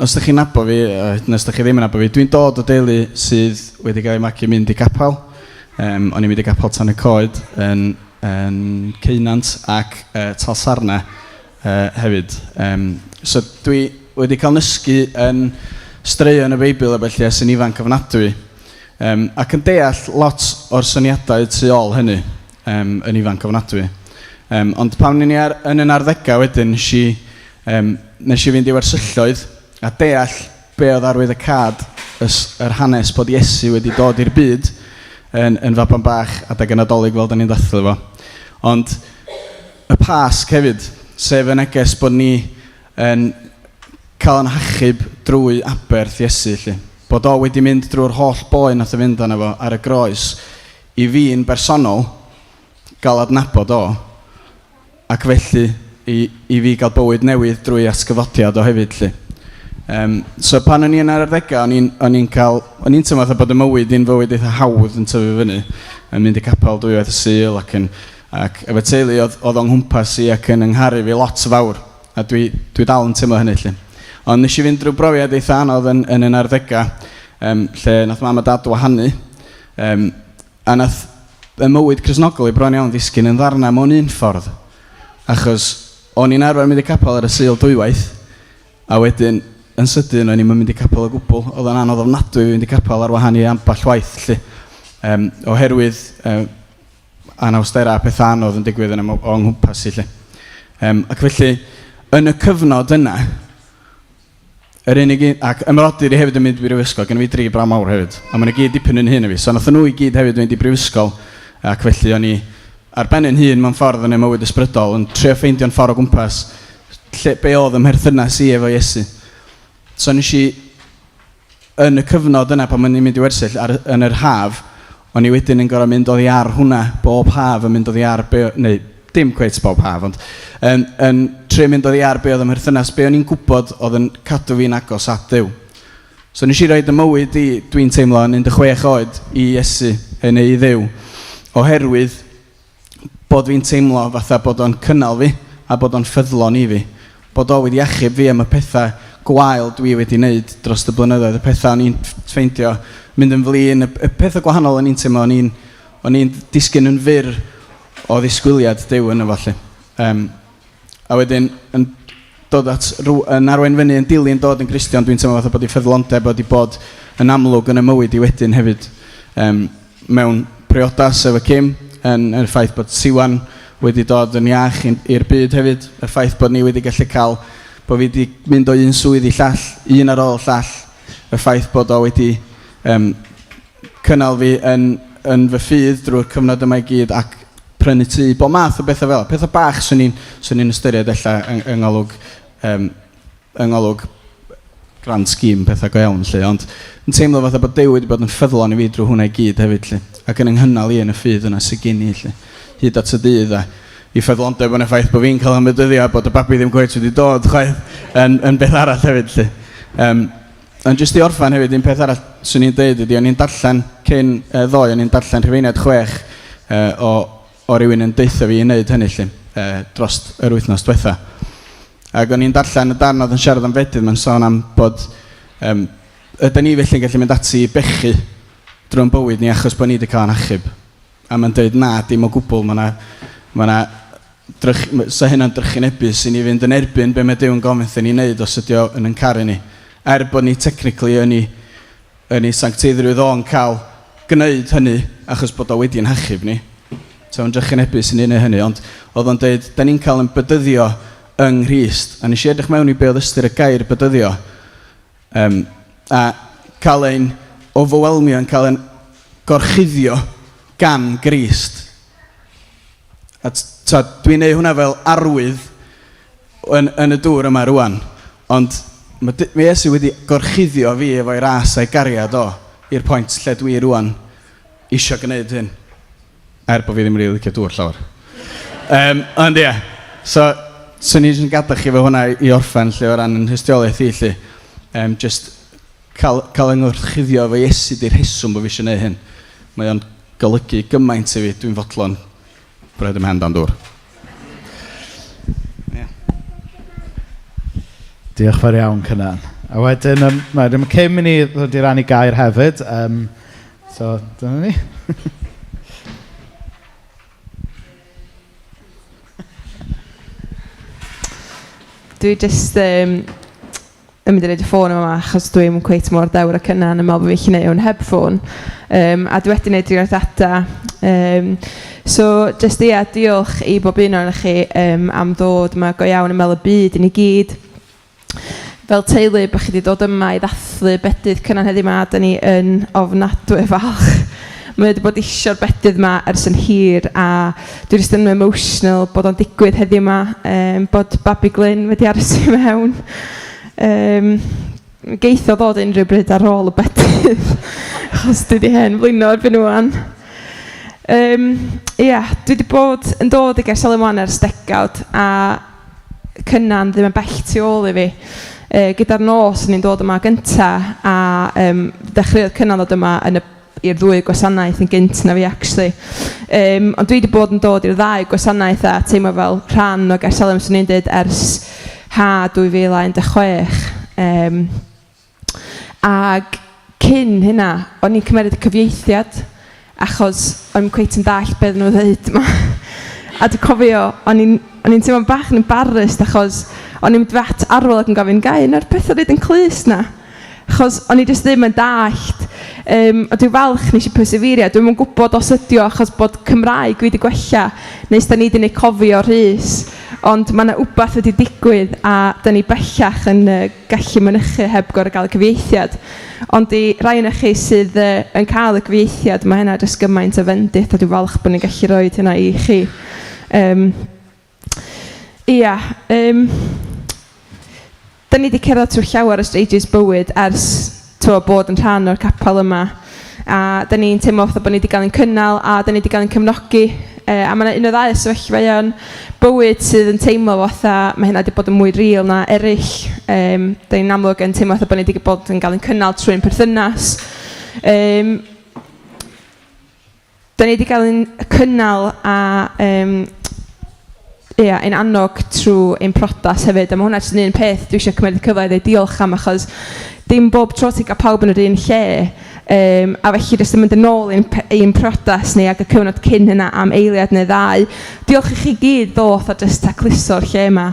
Os ydych chi'n nabod fi, hyd yn oed os ydych chi ddim yn nabod fi, dwi'n dod o deulu sydd wedi cael ei magu mynd i gapel. O'n i'n mynd i gapel Tan y Coed yn Ceunant ac Talsarnau hefyd. So dwi wedi cael nysgu yn straeon y Beibl a felly ers yn ifanc ofnadwy. Ac yn deall lot o'r syniadau tu ôl hynny yn ifanc ofnadwy. Ond pan o'n i yn yn arddegau wedyn, nes i fynd i wersylloedd a deall be oedd arwydd y cad yr hanes bod Iesu wedi dod i'r byd yn faban bach adeg y Nadolig fel da ni'n dathlu fo. Ond y Pasg hefyd, sef y neges bod ni yn cael ein hachub drwy aberth Iesu. Lly. Bod o wedi mynd drwy'r holl boen nath o fynd arno fo ar y groes i fi'n bersonol gael adnabod o, ac felly i fi gael bywyd newydd drwy atgyfodiad o hefyd. Lly. So pan o'n i yn yr arddegau, o'n i'n teimlo fatha bod y mywyd i'n fywyd eitha hawdd yn tyfu fyny, yn mynd i capel dwywaith y Sul ac efo teulu oedd o'n nghwmpas i ac yn yngharu fi lot fawr, a dwi dal yn teimlo hynny. Lly. Ond nes i fynd drwy brofiad eitha anodd yn yn arddegau, lle nath mam a dad wahanu, a nath y mywyd Cristnogol i bron iawn ddisgyn yn ddarnau mewn un ffordd. Achos o'n i'n arfer mynd i capel ar y Sul dwywaith, a wedyn yn sydyn o'n i'm yn mynd i capel o gwbl. Oedd o'n anodd ofnadwy i fynd i capel ar wahân i ambell waith. Lly. Um, oherwydd anawsterau a pethau anodd yn digwydd yn o nghwmpas i. Lle. Ac felly, yn y cyfnod yna, yr unig un, ac ymrodyr i hefyd yn mynd i brifysgol, gen i fi dri bra mawr hefyd, a maen nhw gyd dipyn yn hyn o fi, so nath nhw i gyd hefyd fynd i brifysgol, ac felly o'n i ar ben yn hun mewn ffordd yn y mywyd ysbrydol, yn trio ffeindio'n ffordd o gwmpas lle, be oedd ym mherthynas i efo Iesu. So nes i, yn y cyfnod yna pan o'n i'n mynd i wersyll ar, yn yr haf, o'n i wedyn yn gorfod mynd oddi ar hwnna bob haf yn mynd oddi ar, be, neu dim cweit bob haf, ond yn, yn trio mynd oddi ar be oedd ym mherthynas, be o'n i'n gwybod oedd yn cadw fi'n agos at Dduw. So nes i roed y mywyd i, dwi'n teimlo, yn 16 oed i Iesu, neu i Dduw, oherwydd bod fi'n teimlo fatha bod o'n cynnal fi a bod o'n ffyddlon i fi. Bod o wedi achub fi am y pethau gwael dwi wedi wneud dros y blynyddoedd, y pethau o'n i'n ffeindio mynd yn flin, y pethau gwahanol o'n i'n teimlo, o'n i'n o'n i'n disgyn yn fyr o ddisgwyliad Duw yn y falle. A wedyn, yn dod at rw, yn arwain fyny, yn dilyn dod yn Gristion, dwi'n teimlo fatha bod i ffyddlondeb wedi bod yn amlwg yn y mywyd i wedyn hefyd. Mewn priodas efo Kim, yn y ffaith bod Siwan wedi dod yn iach i'r byd hefyd, y ffaith bod ni wedi gallu cael, bod fi wedi mynd o un swydd i llall, un ar ôl llall, y ffaith bod o wedi cynnal fi yn, yn fy ffydd drwy'r cyfnod yma i gyd ac prynu tŷ, bob math o bethau fel. Pethau bach swn i'n swn i'n ystyried ella yng, yng ngolwg, yng ngolwg grand scheme pethau go iawn lle, ond yn teimlo fatha bod Duw wedi bod yn ffyddlon i fi drwy hwnna i gyd hefyd lle, ac yn ynghynnal i yn y ffydd yna sydd gen i lle, hyd at y dydd a i ffyddlondeb yn y ffaith bod fi'n cael am y dyddiau bod y babi ddim cweit wedi dod chwaith yn, yn beth arall hefyd lle. Ond jyst i orffan hefyd, un peth arall swn i'n deud ydy, o'n i'n darllen cyn ddoe, o'n i'n darllen Rhufeiniaid 6 o, o rywun yn deutha fi i wneud hynny lle, dros yr wythnos diwetha. Ac o'n i'n darllen y darn oedd yn siarad am fedydd, mae'n sôn am bod ydyn ni felly'n gallu mynd ati i bechu drwy'n bywyd ni achos bod ni wedi cael ein achub. A mae'n dweud na, dim o gwbl, mae yna ma na drych, sa hynna'n drychinebus i ni fynd yn erbyn be mae Duw yn gofyn wrthyn ni wneud os ydy o yn yn caru ni. Er bod ni technically yn ei, yn ei sancteiddrwydd o'n cael gwneud hynny achos bod o wedi'n hachub ni. So yn drychinebus i ni wneud hynny, ond oedd o'n dweud, da ni'n cael yn bedyddio yng Nghrist. A nes i edrych mewn i be oedd ystyr y gair bedyddio. A cael ein overwhelmio, yn cael ein gorchuddio gan Grist. A dwi'n neud hwnna fel arwydd yn, yn y dŵr yma rwan, ond mae, mae Iesu wedi gorchuddio fi efo'i ras a'i gariad o i'r pwynt lle dwi rwan isio gwneud hyn. Er bod fi ddim rili licio dŵr llawer. Ond ie, yeah. So, swn i'n gadael chi efo hwnna i orffen lle o ran yn hystiolaeth i lle. Just cael, cael yng ngorchuddio efo Iesu di'r rheswm bod fi eisiau gwneud hyn. Mae o'n golygu gymaint i fi, dwi'n fodlon roed ym mhen dan dŵr. Yeah. Diolch fawr iawn, Cynan. A wedyn, mae ddim Kim i ni ddod i rannu gair hefyd. So, dyna ni. Dwi jyst yn mynd i roid y ffôn yma achos dwi'm cweit mor dewr â Cynan yn meddwl bod fi'n gallu gwneud hwn heb ffôn. A dwi wedi gwneud digon o data. So jyst ia, diolch i bob un ohonoch chi am ddod. Mae go iawn yn meddwl y byd i ni gyd. Fel teulu, bod chi wedi dod yma i ddathlu bedydd Cynan heddiw yma, da ni yn ofnadwy falch. Mae wedi bod isio'r bedydd yma ers yn hir, a dwi jyst yn emotional bod o'n digwydd heddiw yma, bod Babi Glyn wedi aros i mewn. Geith o ddod unrhyw bryd ar ôl y bedydd, achos dwi wedi hen flino erbyn ŵan. Ia, dwi wedi bod yn dod i Gaersalem ŵan ers degawd, a Cynan ddim yn bell tu ôl i fi. Gyda'r nos o'n i'n dod yma gynta, a dechreuodd Cynan ddod yma yn y, i'r ddwy gwasanaeth yn gynt na fi actually. Ond dwi wedi bod yn dod i'r ddau gwasanaeth a teimlo fel rhan o Gaersalem, swn i'n dweud, ers ha 2016. Ag cyn hynna, o'n i'n cymeryd y cyfieithiad, achos o'n i'm cweit yn dallt be oedden nhw'n ddeud yma. A dwi'n cofio, o'n i'n o'n i'n teimlo bach yn embarrassed, achos o'n i'n mynd at Arwel ac yn gofyn, gai un o'r pethau ddeud yn clust na? Achos o'n i jyst ddim yn dallt. A dwi'n falch nes i perseverio. Dwi'm yn gwybod os ydi o achos bod Cymraeg fi wedi gwella, neu os da ni wedi gwneud cofio Rhys. Ond mae yna wbath wedi digwydd a da ni bellach yn gallu mynychu heb gorfod gael y cyfieithiad. Ond i rai ohonoch chi sydd yn cael y cyfieithiad, mae hynna jyst gymaint o fendith a dwi'n falch bod ni'n gallu rhoi hynna i chi. Ia, da ni wedi cerdded trwy llawer o stages bywyd ers bod yn rhan o'r capel yma. A da ni'n teimlo fatha bod ni wedi cael ein cynnal a da ni wedi cael ein cefnogi. A mae yna un o ddau sefyllfaoedd bywyd sydd yn teimlo fatha mae hynna wedi bod yn mwy real na eraill. Da ni'n amlwg yn teimlo fatha bod ni wedi bod yn cael ein cynnal trwy'n perthynas. Da ni wedi cael ein cynnal a ia, ein annog trwy ein priodas hefyd. A mae hwnna jyst yn un peth dwi eisiau cymryd y cyfle i ddeud diolch am, achos dim bob tro ti'n cael pawb yn yr un lle. A felly jyst yn mynd yn ôl i'n priodas ni ac y cyfnod cyn hynna am eiliad neu ddau. Diolch i chi gyd ddoth a jyst tacluso'r lle yma.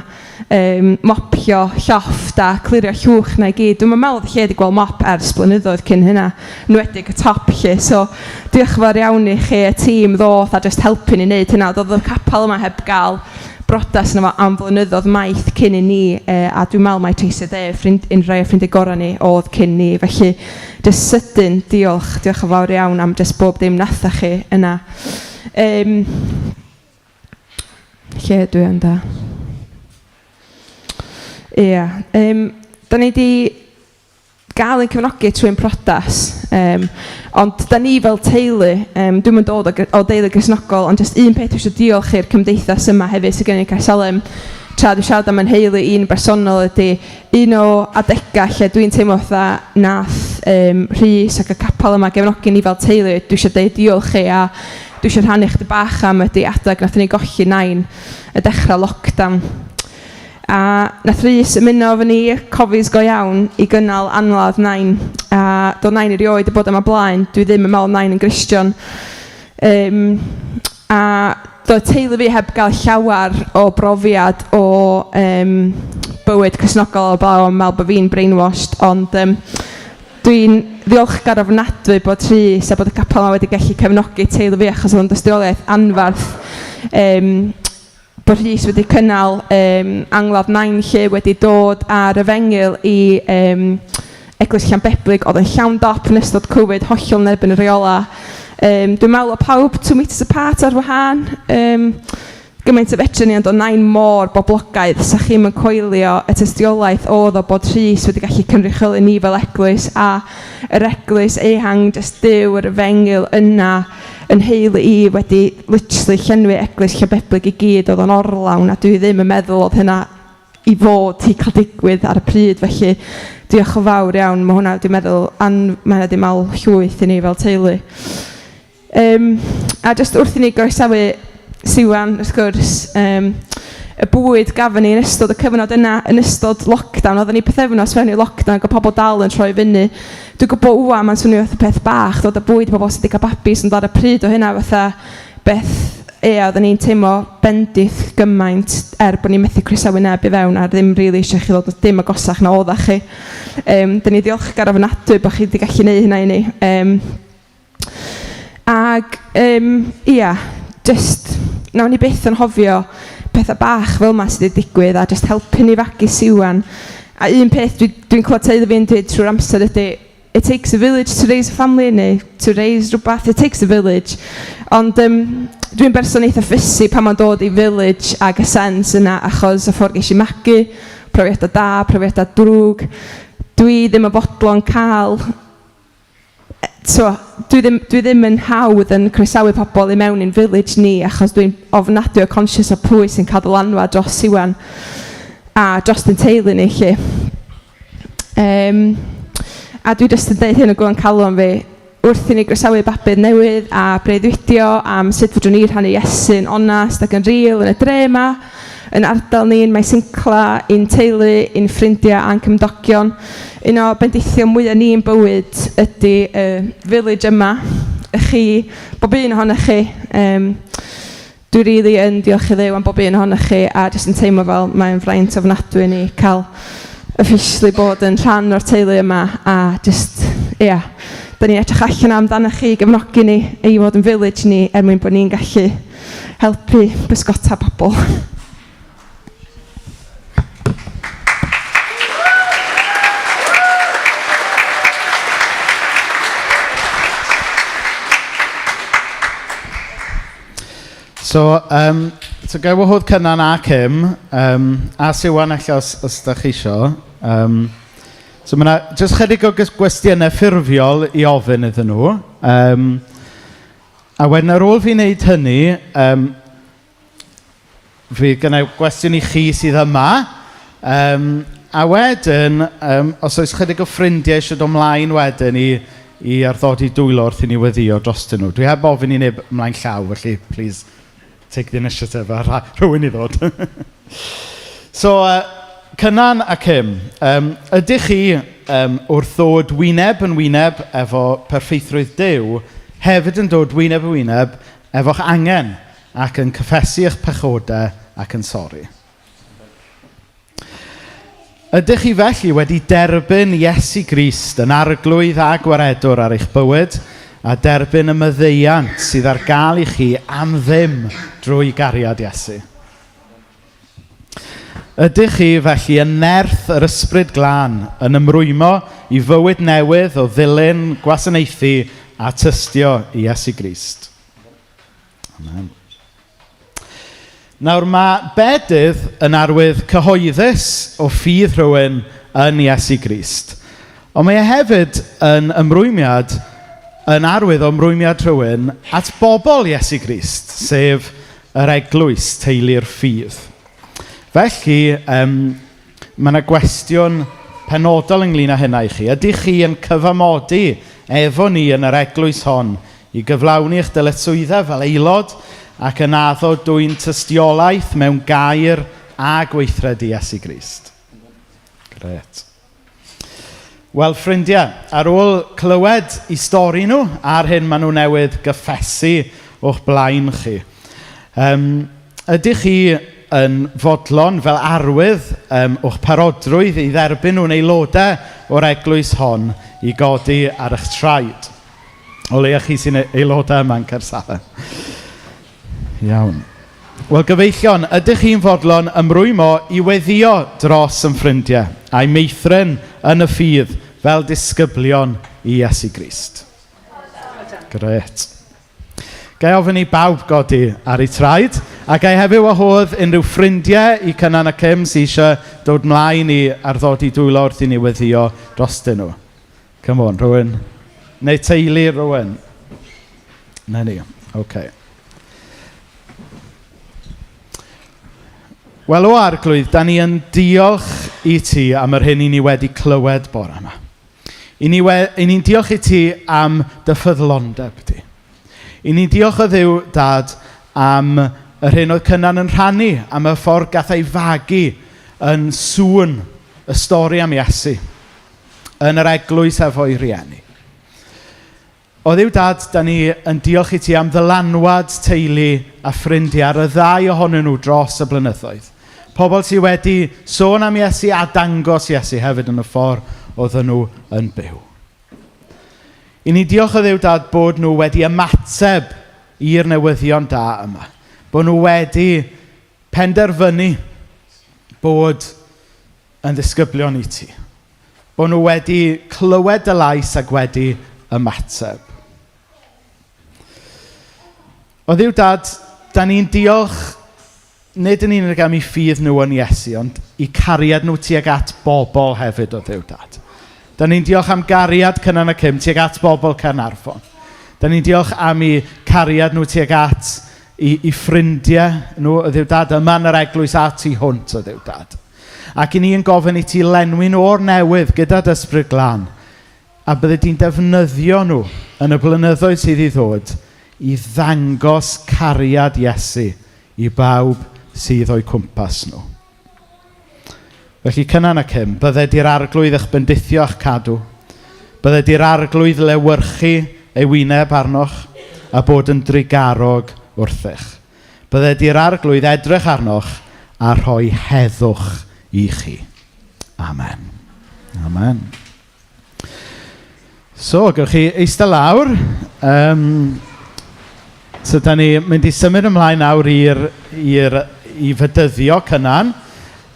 Mopio llofft a clirio llwch na i gyd. Dwi'n meddwl oedd y lle wedi gweld mop ers blynyddoedd cyn hynna, enwedig y top lle. So diolch yn fawr iawn i chi, y tîm ddoth a jyst helpu ni wneud hynna. Doedd y capel yma heb gael brodas yna fo am flynyddoedd maith cyn i ni, a dwi'n meddwl mai Tracy Dde, un rai o ffrindiau gorau ni, oedd cyn ni. Felly, jyst sydyn, diolch yn fawr iawn am jyst bob dim nathoch chi yna. Lle dwi yn da? Ia, da ni di gael ein cefnogi trwy'n priodas, ond da ni fel teulu, dwi'm yn dod o deulu Gristnogol, ond jyst un peth dwi eisiau diolch i'r cymdeithas yma hefyd sydd gen i Caersalem, tra dwi'n siarad am yn nheulu i'n bersonol ydy un o adegau lle dwi'n teimlo fatha nath Rhys ac y capel yma gefnogi ni fel teulu, dwi eisiau deud diolch i a dwi eisiau rhannu chydig bach am ydy adeg nath ni golli nain y dechrau lockdown. A nath Rhys ymuno efo ni, cofis go iawn, i gynnal angladd nain. A doedd nain erioed wedi bod yma blaen, dwi ddim yn meddwl nain yn Gristion. A doedd teulu fi heb gael llawer o brofiad o bywyd Cristnogol o blaen, meddwl bod fi'n brainwashed, ond dwi'n ddiolchgar ofnadwy bod Rhys a bod y capel yma wedi gallu cefnogi teulu fi achos oedd o'n dystiolaeth anfarth. Bod Rhys wedi cynnal angladd nain lle wedi dod ar efengyl i Eglwys Llanbeblig oedd yn llawn dop yn ystod Covid, hollol yn erbyn y reola. Dwi'n meddwl o pawb 2 metres apart ar wahân. Gymaint o fedrwn ni, ond oedd nain mor boblogaidd, sa chi'm yn coelio y tystiolaeth oedd o bod Rhys wedi gallu cynrychioli ni fel eglwys a yr eglwys eang, jyst Duw, yr efengyl yna yn nheulu i wedi literally llenwi eglwys Llanbeblig i gyd, oedd o'n orlawn a dwi ddim yn meddwl oedd hynna i fod i cael digwydd ar y pryd, felly diolch yn fawr iawn, mae hwnna dwi'n meddwl, mae hynna wedi malu llwyth i ni fel teulu. A jyst wrth i ni groesawu Siwan, wrth gwrs, y bwyd gafon ni yn ystod y cyfnod yna, yn ystod lockdown, oedden ni pythefnos fewn i lockdown ac oedd pobl dal yn troi fyny. Dwi'n gwybod wwan, mae'n swnio fatha peth bach, dod â bwyd i bobl sydd wedi cael babis, ond ar y pryd o hynna fatha beth, ia, oedden ni'n teimlo bendith gymaint er bod ni'n methu croesawu neb i fewn a ddim rili eisiau chi ddod dim agosach na oeddach chi. Dyn ni ddiolchgar ofnadwy bod chi wedi gallu gwneud hynna i ni. Ag ia, jyst nawn ni byth anghofio pethau bach fel yma sydd wedi digwydd a jyst helpu ni fagu Siwan. A un peth dwi'n clywed teulu fi'n dweud trwy'r amser ydy, it takes a village to raise a family, neu to raise rhywbeth, it takes a village. Ond dwi'n berson eitha fussy pan mae'n dod i village ag y sens yna, achos y ffordd ges i magu, profiadau da, profiadau drwg, dwi ddim yn fodlon cael so, dwi ddim yn hawdd yn croesawu pobl i mewn i'n village ni, achos dwi'n ofnadwy o conscious o pwy sy'n cael dylanwad dros Siwan a dros ein teulu ni lle. A dwi jyst yn deud hyn o gwrand calon fi, wrth i ni groesawu babydd newydd a breuddwydio am sut fedrwn ni rhannu Iesu'n onast ac yn real yn y dre yma, yn ardal ni, yn Maesincla, i'n teulu, i'n ffrindiau a'n cymdogion. Un o bendithion mwyaf ni'n bywyd ydy y village yma, y chi, bob un ohonoch chi. Dwi rili yn diolch i Dduw am bob un ohonoch chi a jyst yn teimlo fel mae'n fraint ofnadwy i ni cael officially bod yn rhan o'r teulu yma a just, ia, yeah, da ni'n edrych allan amdanoch chi, gefnogi ni i fod yn village ni er mwyn bod ni'n gallu helpu bysgota pobl. So, um, so gai wahodd Cynan a Kim, um, a Siwan ella os, os da chi isio. Um, so mae yna jyst chydig o gwestiynau ffurfiol i ofyn iddyn nhw. Um, a wedyn ar ôl fi wneud hynny, um, fi gynna i gwestiwn i chi sydd yma. Um, a wedyn, um, os oes chydig o ffrindiau eisiau dod ymlaen wedyn i, i arddodi dwylo wrth i ni weddio drostyn nhw. Dwi heb ofyn i neb ymlaen llaw, felly please take the initiative a rhywun i ddod. So, Cynan a Kim, um, ydych chi um, wrth ddod wyneb yn wyneb efo perffeithrwydd Duw, hefyd yn dod wyneb yn wyneb efo'ch angen ac yn cyffesu eich pechodau ac yn sori? Ydych chi felly wedi derbyn Iesu Grist yn arglwydd a gwaredwr ar eich bywyd a derbyn y maddeuant sydd ar gael i chi am ddim drwy gariad Iesu? Ydych chi felly yn nerth yr ysbryd glân yn ymrwymo i fywyd newydd o ddilyn, gwasanaethu a tystio i Iesu Grist? Amen. Nawr mae bedydd yn arwydd cyhoeddus o ffydd rhywun yn Iesu Grist. Ond mae e hefyd yn ymrwymiad, yn arwydd o ymrwymiad rhywun at bobl Iesu Grist, sef yr eglwys teulu'r ffydd. Felly, um, mae yna gwestiwn penodol ynglyn â hynna i chi. Ydych chi yn cyfamodi efo ni yn yr eglwys hon i gyflawni eich dyletswyddau fel aelod ac yn addo dwyn tystiolaeth mewn gair a gweithred i Iesu Grist? Gret. Wel, ffrindiau, ar ôl clywed i stori nhw a'r hyn maen nhw newydd gyffesu o'ch blaen chi, um, ydych chi yn fodlon fel arwydd um, o'ch parodrwydd i dderbyn nhw'n aelodau o'r eglwys hon i godi ar eich traed? O leia chi sy'n aelodau yma yn Caersalem. Iawn. Wel, gyfeillion, ydych chi'n fodlon ymrwymo i weddio dros yn ffrindiau a'i meithrin yn y ffydd fel disgyblion i Iesu Grist? Gret. Gai ofyn i bawb godi ar eu traed, a gai hefyd wahodd unrhyw ffrindiau i Cynan a Kim sydd eisiau dod mlaen i arddodi dwylo wrth i ni weddio drostyn nhw. Come on, rhywun. Neu teulu rhywun. Na ni, oce. Okay. Wel, o arglwydd, da ni yn diolch i ti am yr hyn i ni wedi clywed bore yma. I ni we, i ni'n diolch i ti am dy ffyddlondeb di. I ni'n diolch o Dduw, Dad, am yr hyn oedd Cynan yn rhannu, am y ffordd gath ei fagu yn sŵn y stori am Iesu, yn yr eglwys efo'i rhieni. O Dduw Dad, da ni yn diolch i ti am ddylanwad teulu a ffrindiau ar y ddau ohonyn nhw dros y blynyddoedd. Pobl sydd wedi sôn am Iesu a dangos Iesu hefyd yn y ffordd oedden nhw yn byw. I ni diolch o Dduw Dad bod nhw wedi ymateb i'r newyddion da yma. Bod nhw wedi penderfynu bod yn ddisgyblion i ti. Bod nhw wedi clywed dy lais ac wedi ymateb. O Dduw Dad, da ni'n diolch nid yn unig am eu ffydd nhw yn Iesu, ond i cariad nhw tuag at bobl hefyd o Dduw Dad. Da ni'n diolch am gariad Cynan a Kim tuag at bobl Caernarfon. Da ni'n diolch am eu cariad nhw tuag at i, i ffrindiau nhw o Dduw Dad yma yn yr eglwys a tu hwnt o Dduw Dad. Ac i ni yn gofyn i ti lenwi nhw o'r newydd gyda dy ysbryd glân, a bydde di'n defnyddio nhw yn y blynyddoedd sydd i ddod i ddangos cariad Iesu i bawb sydd o'u cwmpas nhw. Felly Cynan a Kim, bydde di'r arglwydd eich bendithio a'ch cadw. Bydde di'r arglwydd lewyrchu ei wyneb arnoch a bod yn drugarog wrthych. Bydde di'r arglwydd edrych arnoch a rhoi heddwch i chi. Amen. Amen. So, gewch chi eistedd lawr. So, da ni mynd i symud ymlaen nawr i fedyddio Cynan.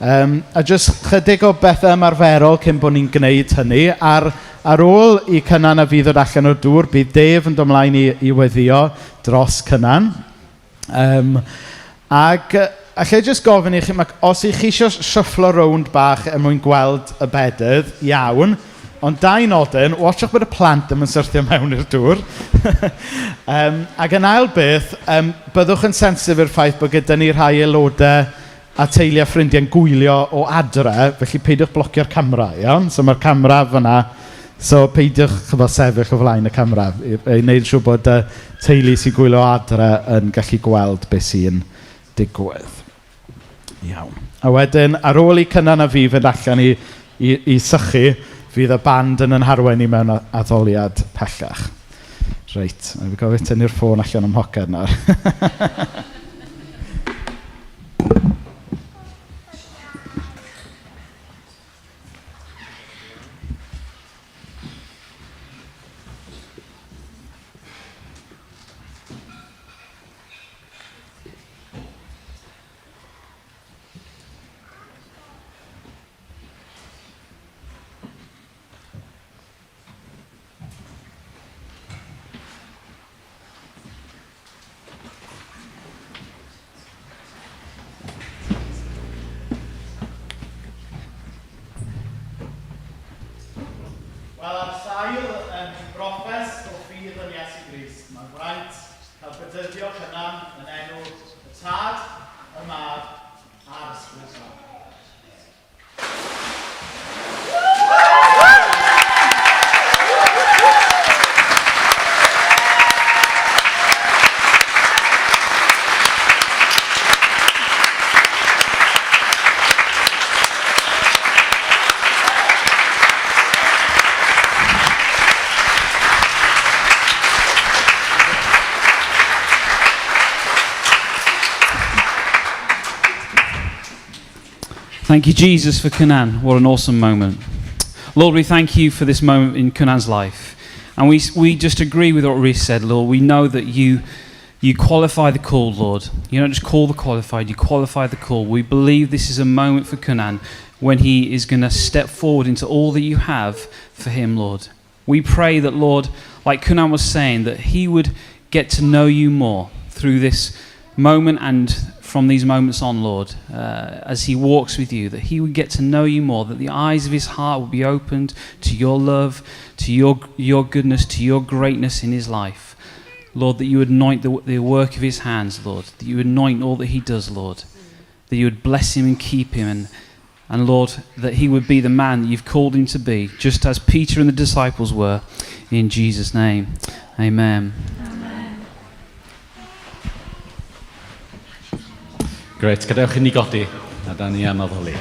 A jyst chydig o bethau ymarferol cyn bod ni'n gwneud hynny. Ar ôl i Cynan a fi ddod allan o'r dŵr, bydd Dave yn dod ymlaen i weddio dros Cynan. Ac allai jyst gofyn i chi, os i chi eisiau shufflo rownd bach er mwyn gweld y bedydd, iawn, ond dau nodyn, watchwch bod y plant ddim yn syrthio mewn i'r dŵr. Ac yn ail beth, byddwch yn sensitif i'r ffaith bod gyda ni rhai aelodau a teulu a ffrindiau'n gwylio o adre, felly peidiwch blocio'r camera, iawn? So mae'r camera fyna, so peidiwch sefyll o flaen y camera, i wneud siŵr bod y teulu sy'n gwylio o adre yn gallu gweld beth sy'n digwydd. Iawn. A wedyn, ar ôl i Cynan a fi fynd allan i sychu, fydd y band yn harwain i mewn addoliad pellach. Reit, a fi gofio tynnu'r ffôn allan o'm mhoced nawr. Wel, ar sail broffes o ffydd yn Iesu Grist, mae'n fraint cael bedyddio Cynan yn enw y Tad, y Mab a'r Ysbryd Glân. Thank you, Jesus, for Cynan. What an awesome moment. Lord, we thank you for this moment in Cynan's life. And we just agree with what Rhys said, Lord. We know that you qualify the call, Lord. You don't just call the qualified, you qualify the call. We believe this is a moment for Cynan when he is going to step forward into all that you have for him, Lord. We pray that, Lord, like Cynan was saying, that he would get to know you more through this moment and from these moments on, Lord, as he walks with you, that he would get to know you more, that the eyes of his heart would be opened to your love, to your goodness, to your greatness in his life. Lord, that you would anoint the work of his hands, Lord, that you would anoint all that he does, Lord, that you would bless him and keep him, and Lord, that he would be the man that you've called him to be, just as Peter and the disciples were, in Jesus' name. Amen. Grêt, gadewch i ni godi, a da ni am addoli.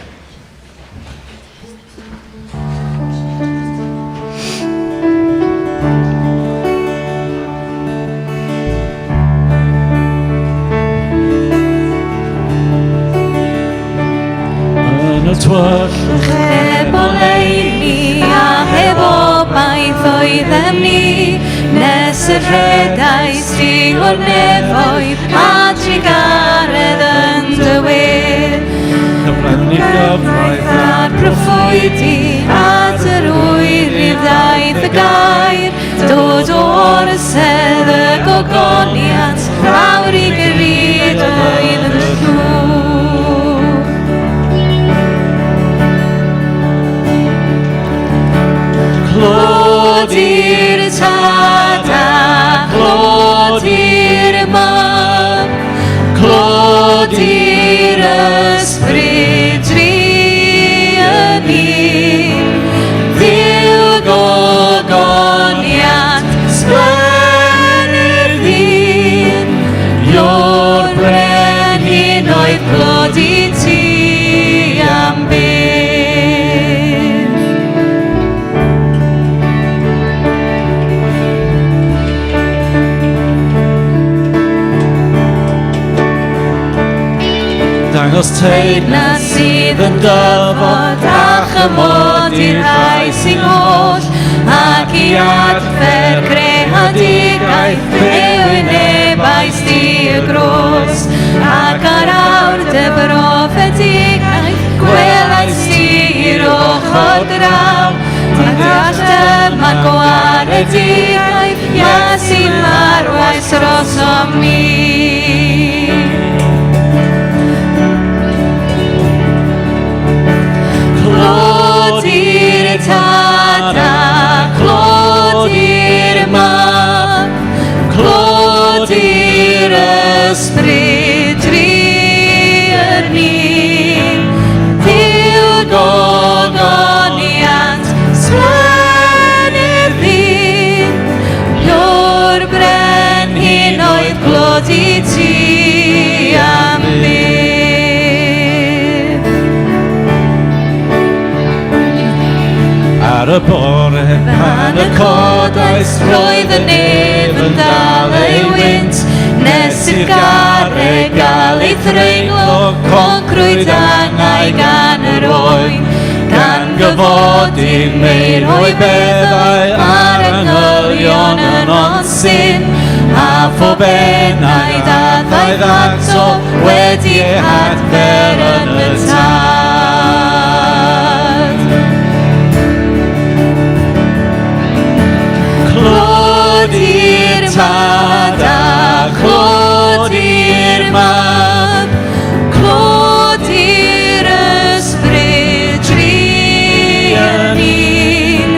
Yn y tywyllwch heb oleuni a heb obaith oeddem ni, nes y rhedais di o'r nefoedd a trugaredd yn dy wedd. Cyfrannu gyfraith a'r proffwydi at yr wyryf ddaeth y gair, dod o'r ysedd y gogoniant lawr i gyrraedd oedd yn llwch. Clod i'r Tad a clod i'r Mab, clod i'r Ysbryd tri yn un, Dduw gogoniant sblennydd ddyn, Ior brenhinoedd clod i ti am byth. Dangos Teyrnas sydd yn dyfod chymod i'r rhai sy'n holl, ac i adfer creadigaeth fe wynebais di y groes, ac ar awr dy brofedigaeth gwelais ti i'r ochr draw, a deall dyma gwaredigaeth Iesu marwais drosom ni. Clod i'r Tad a clod i'r Mab, clod i'r Ysbryd tri yn un. Duw gogoniant sblennydd ddyn, Ior brenhinoedd clod i ti am byth. Ar y bore Pan y codais roedd y nef yn dal ei wynt, nes i'r garreg gael ei threiglo, concrwyd angau gan yr oen, gan gyfodi meir o'i beddau a'r angylion yn ond syn, a phob enaid a ddaeth ato wedi ei hadfer yn y Tad. Clod i'r Tad a clod i'r Mab, clod i'r Ysbryd tri yn un.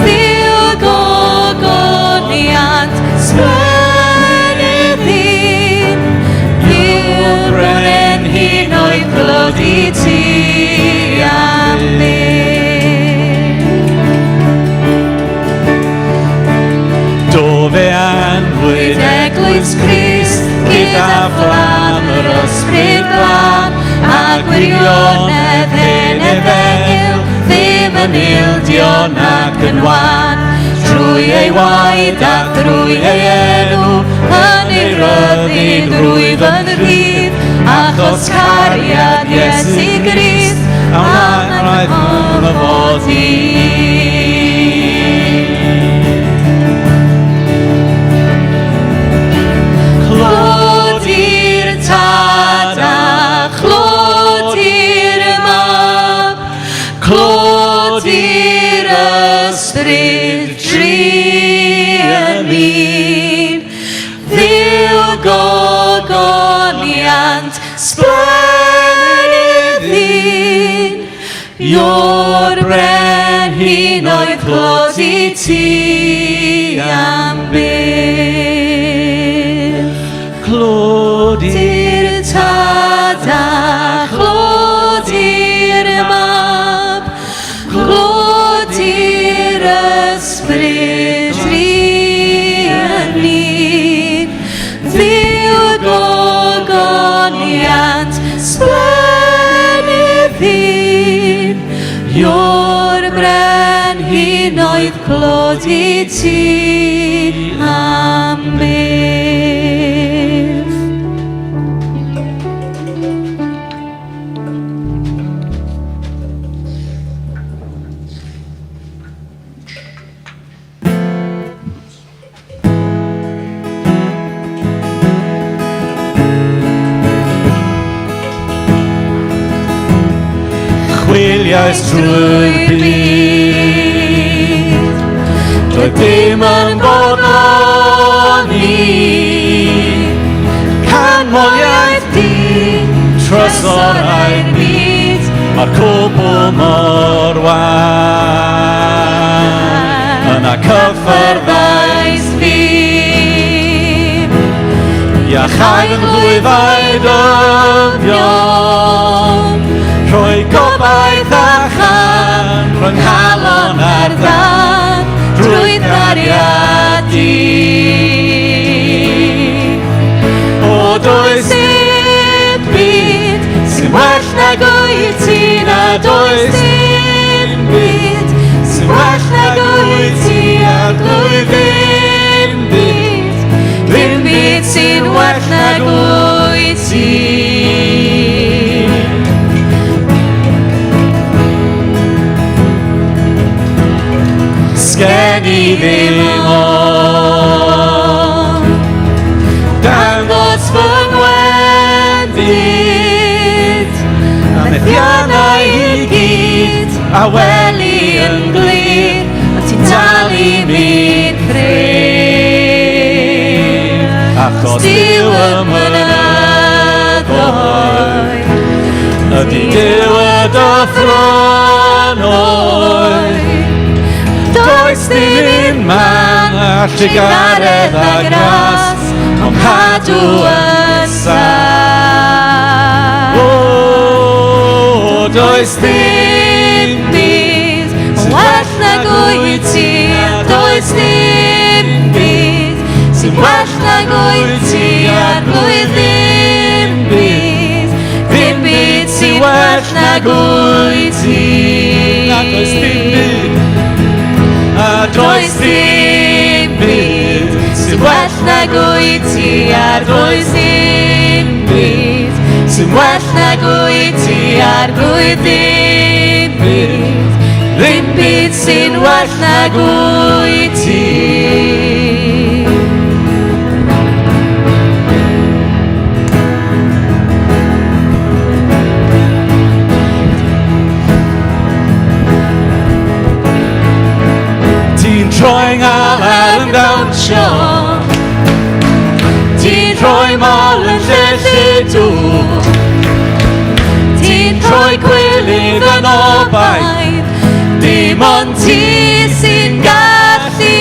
Duw gogoniant sblennydd ddyn, Duw brenhinoedd clod i ti am byth. Do fe anwyd Eglwys Crist gyda fflam yr Ysbryd Glân, a gwirionedd hen efengyl ddim yn ildio nac yn wan. Trwy ei waed a thrwy ei enw, yn ei ryddid rwyf yn rhydd, achos cariad Iesu Grist, a a wnaeth wnaeth fod i. Clod i'r Tad a chlod i'r Mab, clod i'r Ysbryd tri yn un. Dduw gogoniant sblennydd ddyn, Ior brenhinoedd clod i ti am byth. Clod i'r Tad a chlod i'r Mab, clod i'r Ysbryd tri yn un. Dduw gogoniant sblennydd ddyn, Ior brenhinoedd clod i ti am byth. Chwiliais drwy'r byd, doedd dim yn bodloni. Canmoliaeth di, trysorau'r byd, mae'r cwbl mor wan. Yna cyffyrddais fi, iachau fy nghlwyfau dyfion, rhoi gobaith a chan rhwng nghalon a'r dân, drwy gariad di. O does dim byd sy'n well nag wyt ti, na does dim byd sy'n well nag wyt ti, Arglwydd, dim byd, dim byd sy'n well nag wyt ti. gen i ddim ond Dangos fy ngwendid A methiannau i gyd A weli yn glir A ti'n dal i fi'n gryf Achos Duw y mynyddoedd Ydy Duw y dyffrynnoedd. Does dim un man a trugaredd a gras Ond cadw yn saff. O, does dim byd yn well nag wyt ti, does dim byd sy'n well nag wyt ti, Arglwydd, ddim byd, ddim byd sy'n well nag wyt ti. Na does dim byd, a Does dim byd sy'n well nag wyt ti, Arglwydd, ddim byd sy'n well nag wyt ti, Arglwydd, ddim byd, ddim byd sy'n well nag wyt ti. Ti'n troi ngalar yn dawnsio, Ti'n rhoi mol yn lle lludw, Ti'n rhoi gwilydd yn obaith, Dim ond ti sy'n gallu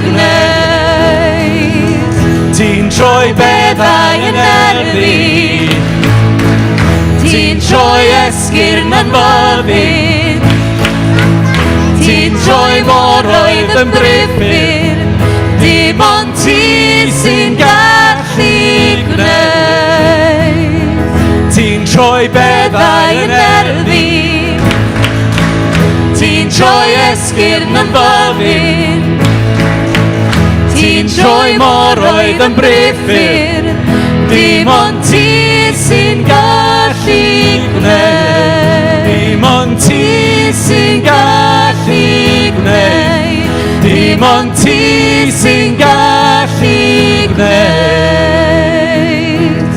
gwneud. Ti'n troi Beddau yn erddi, Ti'n troi esgyrn yn fyddin, Ti'n troi moroedd yn briffur, Dim ond ti sy'n gallu gwneud. Ti'n troi Beddau beddau yn erddi, Ti'n troi esgyrn yn fyddin, Ti'n troi moroedd yn briffur, Dim ond ti sy'n gallu gwneud. Dim ond ti Ti sy'n gallu gwneud. Dim ond ti sy'n gallu gwneud.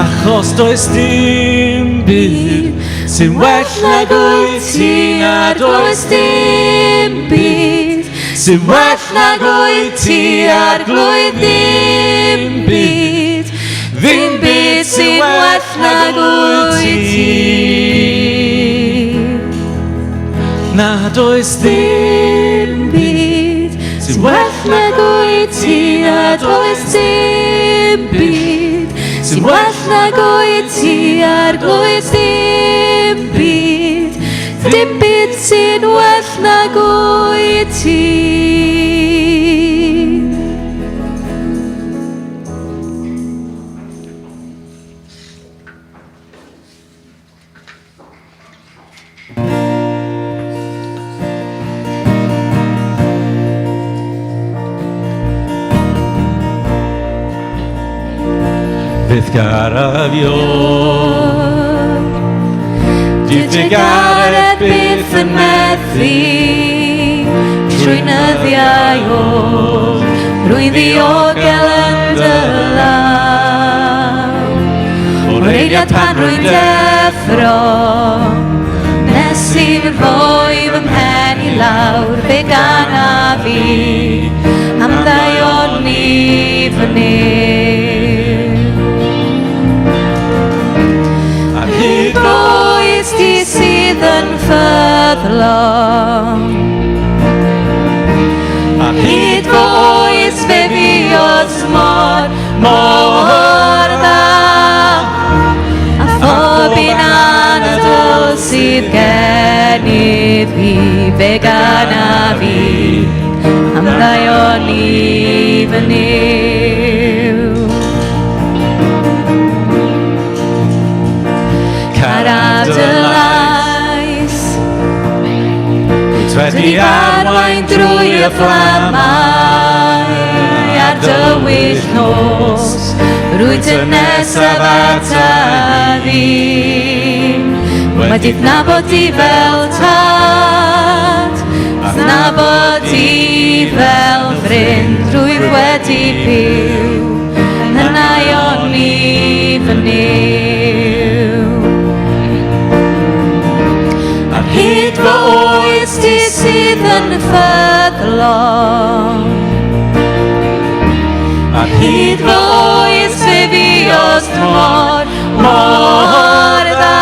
Achos does dim byd sy'n well nag wyt ti, na does dim byd sy'n well nag wyt ti, Arglwydd, ddim byd, ddim byd sy'n well nag wyt ti. Na does dim Dim byd sy'n well nag wyt ti, na does dim byd sy'n well nag wyt ti, Arglwydd, dim byd, dim byd sy'n well nag wyt ti. Fydd garaf Ion, Dyw trugaredd byth yn methu trwy nyddiau oll, rwy'n ddiogel yn dy law. O'r eiliad pan rwy'n deffro, nes i fi rhoi fy mhen i lawr, fe ganaf fi am ddaioni fy Nuw. Ar hyd Oes ti sydd yn ffyddlon, ar Hyd fy oes fe fuodd mor, mor dda, A phob un anadl sydd gennyf fi, fe ganaf fi am ddaioni fy Nuw. Caraf dy lais, Wyt wedi Wedi arwain drwy y fflamau a'r dywyll nos, rwyt yn nesaf ata fi. Wedi nabod di fel tad, Nabod ti fel ffrind rwyf wedi byw yn aioni fy Nuw. Ar hyd fy oes ti sydd yn ffyddlon. Ar hyd fy oes fe fuost mor, mor dda.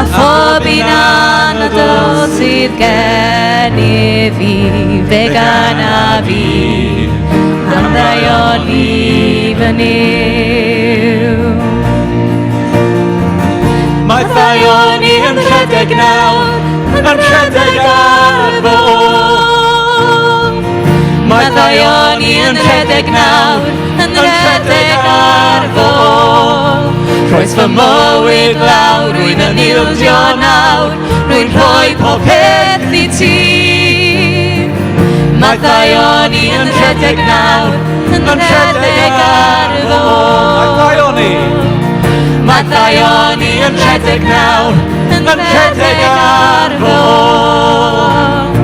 A phob un anadl sydd gennyf fi, fe ganaf fi, am ddaioni fy Nuw. Mae ddaioni yn rhedeg nawr, yn rhedeg ar fy ôl. Mae ddaioni yn rhedeg nawr, yn rhedeg ar fy ôl. Rhoes fy mywyd lawr, rwy'n yn ildio nawr, rwy'n rhoi pob peth i ti. Mae ddaioni yn rhedeg nawr, yn rhedeg ar fy ôl. Mae ddaioni. Mae ddaioni yn rhedeg nawr, yn rhedeg ar fy ôl.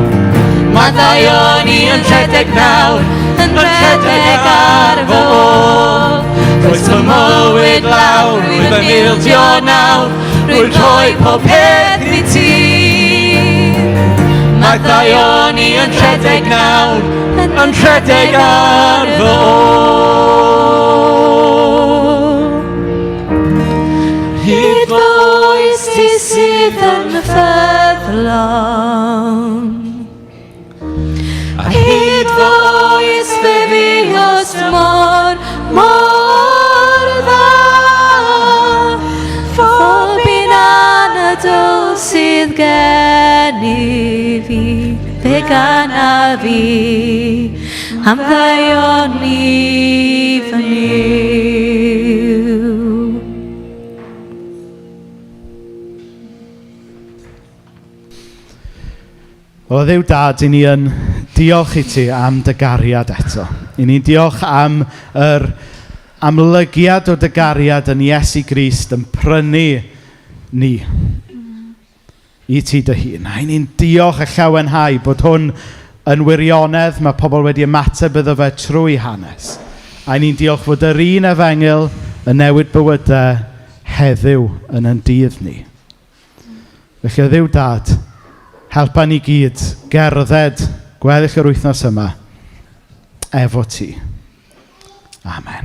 Mae ddaioni yn rhedeg nawr, yn rhedeg ar fy ôl. Rhoes fy mywyd lawr, rwy'n yn ildio nawr, rwy'n rhoi pob peth i ti. Mae ddaioni yn rhedeg nawr, yn rhedeg ar fy ôl. Hyd fy oes ti sydd yn ffyddlon. A hyd fy oes fe fuost mor, mor dda. Phob un anadl sydd gennyf fi, fe ganaf fi, am ddaioni fy Nuw. Wel, Dduw Dad, i ni yn diolch i ti am dy gariad eto. I ni'n diolch am yr amlygiad o dy gariad yn Iesu Grist yn prynu ni i ti dy hun. A i ni'n diolch a llawenhau bod hwn yn wirionedd, mae pobl wedi ymateb iddo fe trwy hanes. A i ni'n diolch fod yr un efengyl yn newid bywydau heddiw yn ein dydd ni. Felly, o Dduw Dad, helpa ni gyd gerdded gweddill yr wythnos yma efo ti. Amen.